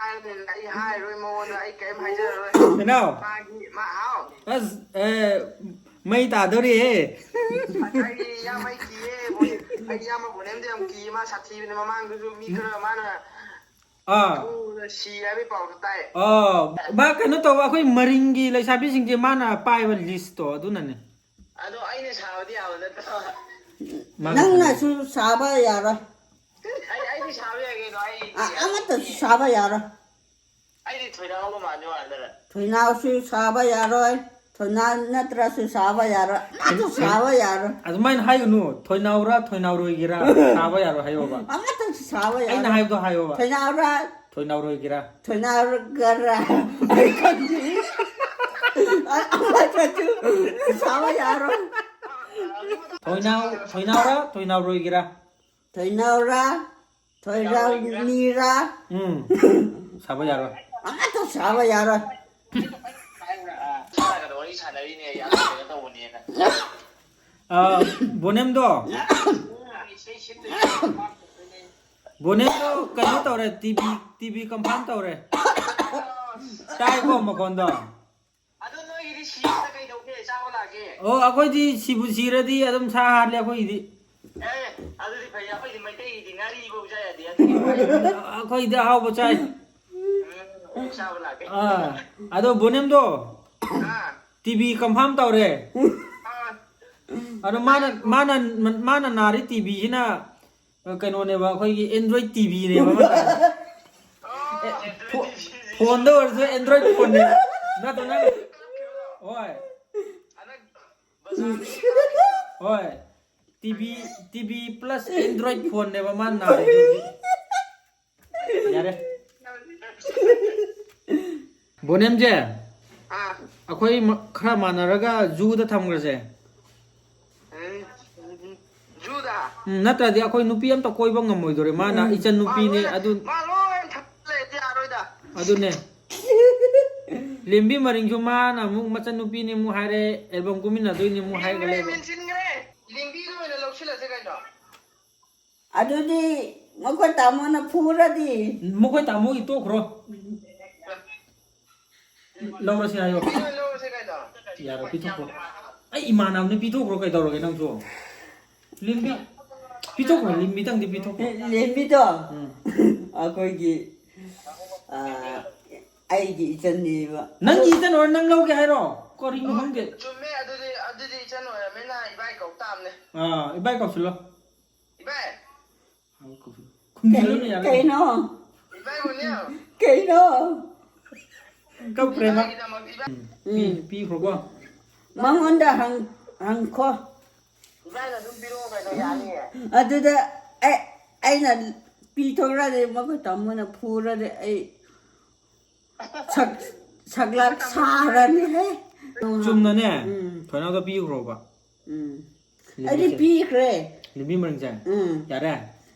ꯑꯩ ꯍꯥꯏꯔꯣꯏ ꯃꯉꯣꯟꯗ. ꯑꯩ ꯀꯔꯤꯝ ꯍꯥꯏꯖꯔꯔꯣꯏ. ꯊꯣꯏꯅꯥꯎ, ꯃꯥꯒꯤ ꯃꯥ ꯍꯥꯎ. ꯑꯁ, ꯑꯦ, ꯃꯩ ꯇꯥꯗꯧꯔꯤꯍꯦ. ꯑꯩ ꯌꯥꯝ ꯑꯩ ꯀꯤꯌꯦ ꯃꯣꯏ. ꯑꯩ ꯏꯌꯥꯝꯕ ꯕꯣꯅꯦꯝꯗꯤ ꯌꯥꯝ ꯀꯤꯌꯦ. ꯃꯥ ꯁꯥꯊꯤꯕꯅꯦ. ꯃꯃꯥꯡꯗꯁꯨ ꯃꯤ ꯈꯔ ꯃꯥꯅ ꯑꯥ. ꯐꯨꯕꯗ ꯁꯤ ꯍꯥꯏꯕꯒꯤ ꯄꯥꯎꯗꯣ ꯇꯥꯏ. ꯑꯥ, ꯃꯥ ꯀꯩꯅꯣ ꯇꯧꯕ, ꯑꯩꯈꯣꯏ ꯃꯔꯤꯡꯒꯤ ꯂꯩꯁꯥꯕꯤꯁꯤꯡꯁꯦ ꯃꯥꯅ ꯄꯥꯏꯕ ꯂꯤꯁꯇꯣ ꯑꯗꯨꯅꯅꯦ. ꯑꯗꯣ ꯑꯩꯅ ꯁꯥꯕꯗꯤ ꯌꯥꯕ ꯅꯠꯇ꯭ꯔꯣ? ꯃꯥꯅ ꯅꯪꯅꯁꯨ ꯁꯥꯕ ꯌꯥꯔꯣꯏ. ꯑꯩ ꯑꯩꯗꯤ ꯁꯥꯕ ꯌꯥꯏ ꯀꯩꯅꯣ. ꯑꯩ ꯑ- ꯑꯃꯠꯇꯁꯨ ꯁꯥꯕ ꯌꯥꯔꯣꯏ. ꯑꯩꯗꯤ ꯊꯣꯏꯅꯥꯎꯒ ꯃꯥꯟꯗꯤ ꯃꯥꯟꯗꯅ. ꯊꯣꯏꯅꯥꯎꯁꯨ ꯁꯥꯕ ꯌꯥꯔꯣꯏ. ꯊꯣꯏꯅꯥꯎ ꯅꯠꯇ꯭ꯔꯁꯨ ꯁꯥꯕ ꯌꯥꯔꯣꯏ. ꯑꯃꯁꯨ ꯁꯥꯕ ꯌꯥꯔꯣꯏ. ꯑꯗꯨꯃꯥꯏꯅ ꯍꯥꯏꯒꯅꯨ. ꯊꯣꯏꯅꯥꯎꯔ ꯊꯣꯏꯅꯥꯎꯔꯣꯏꯒꯤꯔ ꯁꯥꯕ ꯌꯥꯔꯣꯏ ꯍꯥꯏꯌꯣꯕ. ꯑꯃꯠꯇꯁꯨ ꯁꯥꯕ ꯑꯩꯅ ꯌꯥꯔꯣꯏ. ꯍꯥꯏꯕꯗꯣ ꯍꯥꯏꯌꯣꯕ. ꯊꯣꯏꯅꯥꯎꯔ ꯊꯣꯏꯅꯥꯎꯔꯣꯏꯒꯤꯔ. ꯊꯣꯏꯅꯥꯎꯔꯒꯔ ꯑꯩ ꯈꯪꯗꯦ. ꯑ- ꯑꯃꯠꯇꯁꯨ ꯁꯥꯕ ꯌꯥꯔꯣꯏ꯫ ꯊꯣꯏꯅꯥꯎ, ꯊꯣꯏꯅꯥꯎꯔꯥ, ꯊꯣꯏꯅꯥꯎꯔꯣꯏꯒꯦꯔꯥ? ꯊꯣꯏꯅꯥꯎꯔꯥ, ꯊꯣꯏꯅꯥꯎꯔꯣꯏꯒꯦꯔꯥ? ꯊꯣꯏꯅꯥꯎꯅꯤꯔꯥ? ꯎꯝ꯫ ꯁꯥꯕ ꯌꯥꯔꯣꯏ꯫ ꯑꯃꯠꯇ ꯁꯥꯕ ꯌꯥꯔꯣꯏ꯫ ꯑ, ꯕꯣꯅꯦꯝꯗꯣ, ꯕꯣꯅꯦꯝꯗꯣ ꯀꯩꯅꯣ ꯇꯧꯔꯦ, T V, T V confirm ꯇꯧꯔꯦ꯫ ꯇꯥꯏꯀꯣ ꯃꯈꯣꯟꯗꯣ? ꯑꯗꯨ ꯅꯣꯏꯒꯤꯗꯤ ꯁꯤꯕꯗ ꯀꯩꯗꯧꯒꯦ? ꯆꯥꯕ ꯂꯥꯛꯀꯦ꯫ ꯑꯣ, ꯑꯩꯈꯣꯏꯗꯤ ꯁꯤꯕꯨ ꯁꯤꯔꯗꯤ ꯑꯗꯨꯝ ꯁꯥ ꯍꯥꯠꯂꯦ ꯑꯩꯈꯣꯏꯒꯤꯗꯤ꯫ ꯑꯦ, ꯑꯗꯨꯗꯤ ꯐꯩ, ꯑꯩꯈꯣꯏꯗꯤ ꯃꯩꯇꯩꯒꯤꯗꯤ ꯉꯥꯔꯤ ꯐꯥꯎ ꯆꯥ ꯌꯥꯗꯦ, ꯑꯗꯨꯒꯤ ꯋꯥꯔꯤ꯫ ꯑꯩꯈꯣꯏꯗꯤ ꯑꯍꯥꯎꯕ ꯆꯥꯏ꯫ ꯎꯝ, ꯑꯣꯛ ꯆꯥꯕ ꯂꯥꯛꯀꯦ꯫ ꯑꯥ, ꯑꯗꯣ ꯕꯣꯅꯦꯝꯗꯣ ꯑꯥ꯫ ꯇꯤ ꯚꯤ ꯀꯟꯐꯥꯔꯝ ꯇꯧꯔꯦ꯫ ꯑꯥ꯫ ꯑꯗꯣ ꯃꯥꯅ, ꯃꯥꯅ, ꯃꯥꯅ ꯅꯥꯔꯤ ꯇꯤ ꯚꯤꯁꯤꯅ ꯀꯩꯅꯣꯅꯦꯕ, ꯑꯩꯈꯣꯏꯒꯤ Android ꯇꯤ ꯚꯤꯅꯦꯕ꯫ ꯑꯣ, ꯑꯦ, ꯐꯣ-, ꯐꯣꯟꯗ ꯑꯣꯏꯔꯁꯨ Android ꯐꯣꯟꯅꯦ꯫ ꯅꯠꯇ꯭ꯔꯣ ꯅꯪ? ꯍꯣꯏ꯫ ꯍꯣꯏ꯫ T V, T V plus Android ꯐꯣꯟꯅꯦꯕ ꯃꯥꯅ ꯅꯥꯔꯤꯗꯣ ꯍꯧꯖꯤꯛ꯫ ꯌꯥꯔꯦ꯫ ꯕꯣꯅꯦꯝꯁꯦ, ꯑꯥ꯫ ꯑꯩꯈꯣꯏ ꯃ-, ꯈꯔ ꯃꯥꯟꯅꯔꯒ ꯖꯨꯗ ꯊꯝꯈ꯭ꯔꯁꯦ꯫ ꯎꯝ, ꯖꯨꯗ? ꯎꯝ, ꯅꯠꯇ꯭ꯔꯗꯤ ꯑꯩꯈꯣꯏ ꯅꯨꯄꯤ ꯑꯝꯇ ꯀꯣꯏꯕ ꯉꯝꯃꯣꯏꯗꯣꯔꯦ꯫ ꯃꯥꯅ ꯎꯝ꯫ ꯏꯆꯟ ꯅꯨꯄꯤꯅꯦ, ꯃꯥ ꯂꯣꯏ, ꯑꯗꯨ ꯃꯥ ꯂꯣꯏ ꯊꯝ ꯂꯩꯔꯗꯤ ꯌꯥꯔꯣꯏꯗ꯫ ꯑꯗꯨꯅꯦ꯫ ꯂꯦꯝꯕꯤ ꯃꯔꯤꯡꯁꯨ ꯃꯥꯅ ꯑꯃꯨꯛ ꯃꯆꯟ ꯅꯨꯄꯤꯅꯦ ꯑꯃꯨꯛ ꯍꯥꯏꯔꯦ, ꯑꯦꯜꯕꯝ ꯀꯨꯝꯃꯤꯟꯅꯗꯣꯏꯅꯦ ꯑꯃꯨꯛ ꯍꯥꯏꯔꯒ ꯂꯩꯕ꯫ ꯃꯦꯟꯁꯤꯟꯈ꯭ꯔꯦ꯫ ꯂꯦꯝꯕꯤꯗ ꯑꯣꯏꯅ ꯂꯧꯁꯤꯜꯂꯁꯦ ꯀꯩꯅꯣ꯫ ꯑꯗꯨꯗꯤ ꯃꯈꯣꯏ ꯇꯥꯃꯣꯅ ꯐꯨꯔꯗꯤ? ꯃꯈꯣꯏ ꯇꯥꯃꯣꯒꯤ ꯇꯣꯛꯈ꯭ꯔꯣ꯫ ꯂꯧꯔꯁꯤ ꯍꯥꯏꯌꯣ꯫ ꯂꯧꯔꯁꯤ ꯀꯩꯅꯣ? ꯌꯥꯔꯣꯏ, ꯄꯤꯊꯣꯛꯈ꯭ꯔꯣ꯫ ꯑꯩ ꯏꯃꯥꯟꯅꯕꯅꯤ, ꯄꯤꯊꯣꯛꯈ꯭ꯔꯣ, ꯀꯩꯗꯧꯔꯒꯦ ꯅꯪꯁꯨ? ꯂꯤꯟꯕꯤ, ꯄꯤꯊꯣꯛꯈ꯭ꯔꯣ, ꯂꯤꯟꯕꯤꯗꯪꯗꯤ ꯄꯤꯊꯣꯛꯈ꯭ꯔꯣ꯫ ꯂꯦꯝꯕꯤꯗꯣ ꯎꯝ꯫ ꯑꯩꯈꯣꯏꯒꯤ, ꯑ, ꯑꯩꯒꯤ ꯏꯆꯟꯅꯦꯕ꯫ ꯅꯪꯒꯤ ꯏꯆꯟ ꯑꯣꯏꯔ ꯅꯪ ꯂꯧꯒꯦ ꯍꯥꯏꯔꯣ? ꯀꯔꯤꯅꯣ ꯈꯪꯗꯦ꯫ ꯆꯨꯝꯃꯦ, ꯑꯗꯨꯗꯤ, ꯑꯗꯨꯗꯤ ꯏꯆꯟ ꯑꯣꯏꯔꯝꯃꯤꯅ ꯏꯕꯥꯏ ꯀꯧ ꯇꯥꯕꯅꯦ꯫ ꯑꯥ, ꯏꯕꯥꯏ ꯀꯧꯁꯤꯜꯂꯣ꯫ ꯏꯕꯥꯏ꯫ ꯈꯨꯝꯕꯤꯔꯣꯅꯦ, ꯌꯥꯔꯦ꯫ ꯀꯩꯅꯣ? ꯏꯕꯥꯏ ꯒꯣꯅꯤꯌꯝ꯫ ꯀꯩꯅꯣ? ꯀꯞꯈ꯭ꯔꯦ ꯃꯥ꯫ ꯏꯕꯥꯏꯒꯤꯗꯃꯛ ꯏꯕꯥꯏ ꯎꯝ, ꯄꯤ-, ꯎꯝ꯫ ꯄꯤꯈ꯭ꯔꯣꯀꯣ꯫ ꯃꯉꯣꯟꯗ ꯍꯪ-, ꯍꯪꯈꯣ꯫ ꯏꯕꯥꯏꯅ ꯑꯗꯨꯝ ꯄꯤꯔꯛꯑꯣ ꯀꯩꯅꯣ, ꯌꯥꯅꯤꯌꯦ꯫ ꯑꯗꯨꯗ ꯑꯩ, ꯑꯩꯅ ꯄꯤꯊꯣꯛꯔꯗꯤ ꯃꯈꯣꯏ ꯇꯥꯃꯣꯅ ꯐꯨꯔꯗꯤ ꯑꯩ ꯁꯛ-, ꯁꯛꯂꯥꯛ ꯁꯥꯔꯅꯤꯍꯦ꯫ ꯆꯨꯝꯅꯅꯦ꯫ ꯎꯝ꯫ ꯊꯣꯏꯅꯥꯎꯗ ꯄꯤꯈ꯭ꯔꯣꯕ꯫ ꯎꯝ꯫ ꯑꯩꯗꯤ ꯂꯤꯕꯤꯁꯦ꯫ ꯄꯤꯈ꯭ꯔꯦ꯫ ꯂꯤꯕꯤ ꯃꯔꯤꯡꯁꯦ꯫ ꯎꯝ꯫ ꯌꯥꯔꯦ꯫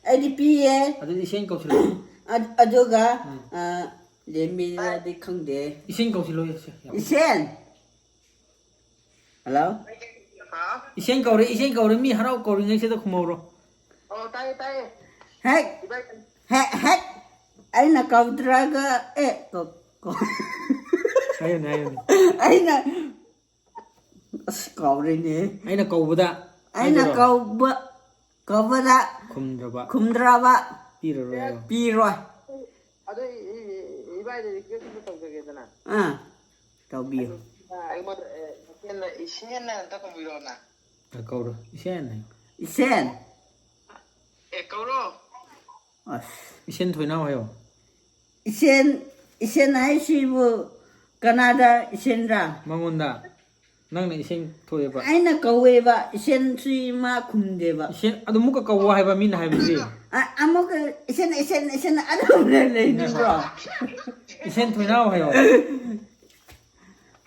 ꯑꯩꯗꯤ ꯄꯤꯌꯦ꯫ ꯑꯗꯨꯗꯤ ꯏꯁꯦꯟ ꯀꯧꯁꯤꯜꯂꯣ꯫ ꯑꯗ- ꯑꯗꯨꯒ ꯎꯝ꯫ ꯑ, ꯂꯦꯝꯕꯤꯔꯗꯤ ꯈꯪꯗꯦ꯫ ꯏꯁꯦꯟ ꯀꯧꯁꯤꯜꯂꯣ, ꯏꯁꯦꯟ꯫ ꯏꯁꯦꯟ꯫ ꯍꯜꯂꯣ꯫ ꯍꯥ? ꯏꯁꯦꯟ ꯀꯧꯔꯦ, ꯏꯁꯦꯟ ꯀꯧꯔꯦ, ꯃꯤ ꯍꯔꯥꯎ ꯀꯧꯔꯤꯉꯩꯁꯤꯗ ꯈꯨꯝꯍꯧꯔꯣ꯫ ꯑꯣ, ꯇꯥꯏꯌꯦ, ꯇꯥꯏꯌꯦ꯫ ꯍꯦꯛ ꯏꯕꯥꯏ꯫ ꯍꯦꯛ ꯍꯦꯛ ꯑꯩꯅ ꯀꯧꯗ꯭ꯔꯒ ꯑꯦ ꯀꯧ- ꯀꯧ- ꯍꯥꯏꯌꯨꯅꯦ, ꯍꯥꯏꯌꯨꯅꯦ꯫ ꯑꯩꯅ ꯑꯁ ꯀꯥꯎꯔꯦꯅꯦ꯫ ꯑꯩꯅ ꯀꯧꯕꯗ ꯑꯩꯅ ꯍꯥꯏꯗꯣꯏꯔꯣ? ꯀꯧꯕ ꯀꯧꯕꯗ ꯈꯨꯝꯗ꯭ꯔꯕ꯫ ꯈꯨꯝꯗ꯭ꯔꯕ ꯄꯤꯔꯔꯣꯏ ꯍꯥꯏꯌꯣ꯫ ꯄꯤꯔꯣꯏ꯫ ꯑꯗꯨ ꯏ- ꯏ- ꯏꯕꯥꯏꯗ request ꯑꯃ ꯇꯧꯖꯒꯦꯗꯅ꯫ ꯑꯥ꯫ ꯇꯧꯕꯤꯌꯨ꯫ ꯑꯩꯉꯣꯟꯗ ꯑꯦ, ꯏꯆꯦꯟꯅ ꯏꯆꯦꯟꯅ ꯑꯝꯇ ꯀꯧꯕꯤꯔꯛꯑꯣꯅ꯫ ꯑ, ꯀꯧꯔꯣ꯫ ꯏꯁꯦꯟ ꯍꯥꯏꯌꯣ꯫ ꯏꯁꯦꯟ꯫ ꯑꯦ, ꯀꯧꯔꯣ꯫ ꯑꯁ꯫ ꯏꯁꯦꯟ ꯊꯣꯏꯅꯥꯎ ꯍꯥꯏꯌꯣ꯫ ꯏꯁꯦꯟ ꯏꯁꯦꯟ ꯍꯥꯏꯁꯤꯕꯨ ꯀꯅꯥꯗ ꯏꯁꯦꯟꯔꯥ? ꯃꯉꯣꯟꯗ꯫ ꯅꯪꯅ ꯏꯁꯦꯟ ꯊꯣꯛꯑꯦꯕ꯫ ꯑꯩꯅ ꯀꯧꯋꯦꯕ, ꯏꯁꯦꯟꯁꯤ ꯃꯥ ꯈꯨꯝꯗꯦꯕ꯫ ꯏꯁꯦꯟ ꯑꯗꯨ ꯑꯃꯨꯛꯀ ꯀꯧꯋꯣ ꯍꯥꯏꯕ ꯃꯤꯅ ꯍꯥꯏꯕꯗꯤ꯫ ꯑ- ꯑꯃꯨꯛꯀ ꯏꯁꯦꯟ ꯏꯁꯦꯟ ꯏꯁꯦꯟ ꯑꯗꯨꯝ ꯂꯩꯅꯤꯡꯕ꯭ꯔꯣ? ꯏꯁꯦꯟ ꯊꯣꯏꯅꯥꯎ ꯍꯥꯏꯌꯣ꯫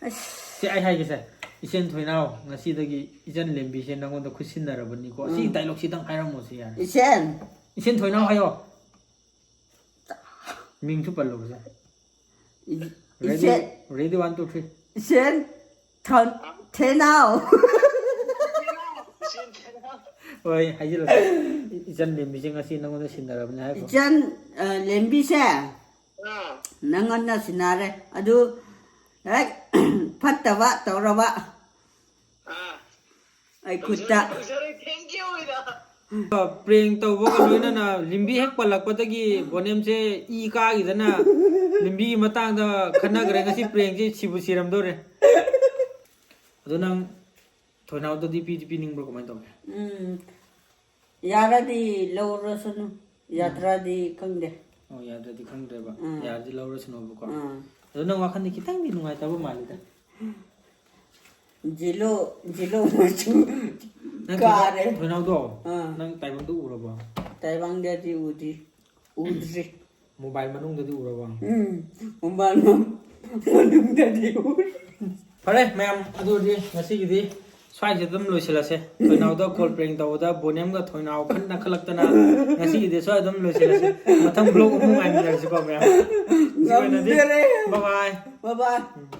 ꯑꯁ꯫ ꯁꯤ ꯑꯩ ꯍꯥꯏꯒꯦꯁꯦ꯫ ꯏꯆꯦꯟ ꯊꯣꯏꯅꯥꯎ, ꯉꯁꯤꯗꯒꯤ ꯏꯆꯟ ꯂꯦꯝꯕꯤꯁꯦ ꯅꯪꯉꯣꯟꯗ ꯈꯨꯠꯁꯤꯟꯅꯔꯕꯅꯤꯀꯣ꯫ ꯁꯤ ꯎꯝ꯫ Dialogue ꯁꯤꯇꯪ ꯍꯥꯏꯔꯝꯃꯣꯁꯦ ꯌꯥꯔꯦ꯫ ꯏꯆꯦꯟ꯫ ꯏꯆꯦꯟ ꯊꯣꯏꯅꯥꯎ ꯍꯥꯏꯌꯣ꯫ ꯃꯤꯡꯁꯨ ꯄꯜꯂꯣꯁꯦ꯫ E- Ready? ꯏꯆꯦꯟ꯫ Ready, one, two, three. ꯏꯆꯦꯟ ꯊꯣꯟ- ꯊꯦꯅꯥꯎ꯫ ꯍꯣꯏ, ꯍꯥꯏꯖꯤꯜꯂꯣ꯫ ꯏꯆꯟ ꯂꯦꯝꯕꯤꯁꯦ ꯉꯁꯤ ꯅꯪꯉꯣꯟꯗ ꯁꯤꯟꯅꯔꯕꯅꯦ ꯍꯥꯏꯈꯣ꯫ ꯏꯆꯟ, ꯑ, ꯂꯦꯝꯕꯤꯁꯦ ꯑꯥ꯫ ꯅꯪꯉꯣꯟꯗ ꯁꯤꯟꯅꯔꯦ꯫ ꯑꯗꯨ ꯍꯦꯛ ꯐꯠꯇꯕ ꯇꯧꯔꯕ ꯑꯥ꯫ ꯑꯩ ꯈꯨꯠꯇ꯫ ꯇꯧꯖꯔꯣꯏ, ꯇꯧꯖꯔꯣꯏ, thank you ꯏꯗ꯫ Prank ꯇꯧꯕꯒ ꯂꯣꯏꯅꯅ ꯂꯤꯝꯕꯤ ꯍꯦꯛ ꯄꯜꯂꯛꯄꯗꯒꯤ ꯕꯣꯅꯦꯝꯁꯦ ꯏ ꯀꯥꯈꯤꯗꯅ ꯂꯤꯝꯕꯤꯒꯤ ꯃꯇꯥꯡꯗ ꯈꯟꯅꯈ꯭ꯔꯦ꯫ ꯉꯁꯤ prankꯁꯦ ꯁꯤꯕꯨ ꯁꯤꯔꯝꯗꯧꯔꯦ꯫ ꯑꯗꯣ ꯅꯪ ꯊꯣꯏꯅꯥꯎꯗꯗꯤ ꯄꯤꯗꯤ ꯄꯤꯅꯤꯡꯕ꯭ꯔꯣ? ꯀꯃꯥꯏꯅ ꯇꯧꯒꯦ? ꯎꯝ꯫ ꯌꯥꯔꯗꯤ ꯂꯧꯔꯁꯅꯨ, ꯎꯝ꯫ ꯌꯥꯗ꯭ꯔꯗꯤ ꯈꯪꯗꯦ꯫ ꯑꯣ, ꯌꯥꯗ꯭ꯔꯗꯤ ꯈꯪꯗ꯭ꯔꯦꯕ꯫ ꯎꯝ꯫ ꯌꯥꯔꯗꯤ ꯂꯧꯔꯁꯅꯣꯕꯀꯣ꯫ ꯎꯝ꯫ ꯑꯗꯣ ꯅꯪ ꯋꯥꯈꯜꯗꯤ ꯈꯤꯇꯪꯗꯤ ꯅꯨꯡꯉꯥꯏꯇꯕ ꯃꯥꯜꯂꯤꯗ꯫ ꯖꯤꯂꯣ, ꯖꯤꯂꯣ ꯃꯆꯨ ꯅꯪ ꯀꯥꯔꯦ꯫ ꯊꯣꯏꯅꯥꯎꯗꯣ, ꯑꯥ꯫ ꯅꯪ ꯇꯥꯏꯕꯪꯗꯣ ꯎꯔꯕꯣ? ꯇꯥꯏꯕꯪꯗꯗꯤ ꯎꯗ꯭ꯔꯤ, ꯎꯗ꯭ꯔꯤ꯫ Mobile ꯃꯅꯨꯡꯗꯗꯤ ꯎꯔꯕꯣ? ꯎꯝ, mobile ꯃ-, ꯃꯅꯨꯡꯗꯗꯤ ꯎꯔꯦ꯫ ꯐꯔꯦ ꯃꯌꯥꯝ, ꯑꯗꯨꯗꯤ ꯉꯁꯤꯒꯤꯗꯤ ꯁ꯭ꯋꯥꯏꯁꯤꯗ ꯑꯗꯨꯝ ꯂꯣꯏꯁꯤꯜꯂꯁꯦ꯫ ꯊꯣꯏꯅꯥꯎꯗ ꯀꯣꯜ ꯄ꯭ꯔꯦꯡ ꯇꯧꯕꯗ ꯕꯣꯅꯦꯝꯒ ꯊꯣꯏꯅꯥꯎ ꯈꯟꯅ ꯈꯜꯂꯛꯇꯅ ꯉꯁꯤꯒꯤꯗꯤ ꯁ꯭ꯋꯥꯏ ꯑꯗꯨꯝ ꯂꯣꯏꯁꯤꯜꯂꯁꯦ꯫ ꯃꯊꯪ ꯕ꯭ꯂꯣꯛ ꯑꯃꯨꯛ ꯉꯥꯏꯃꯤꯟꯅꯔꯁꯤꯀꯣ ꯃꯌꯥꯝ꯫ ꯉꯁꯤꯒꯤ ꯑꯣꯏꯅꯗꯤ ꯉꯝꯗꯔꯦ꯫ Bye bye꯫ Bye bye꯫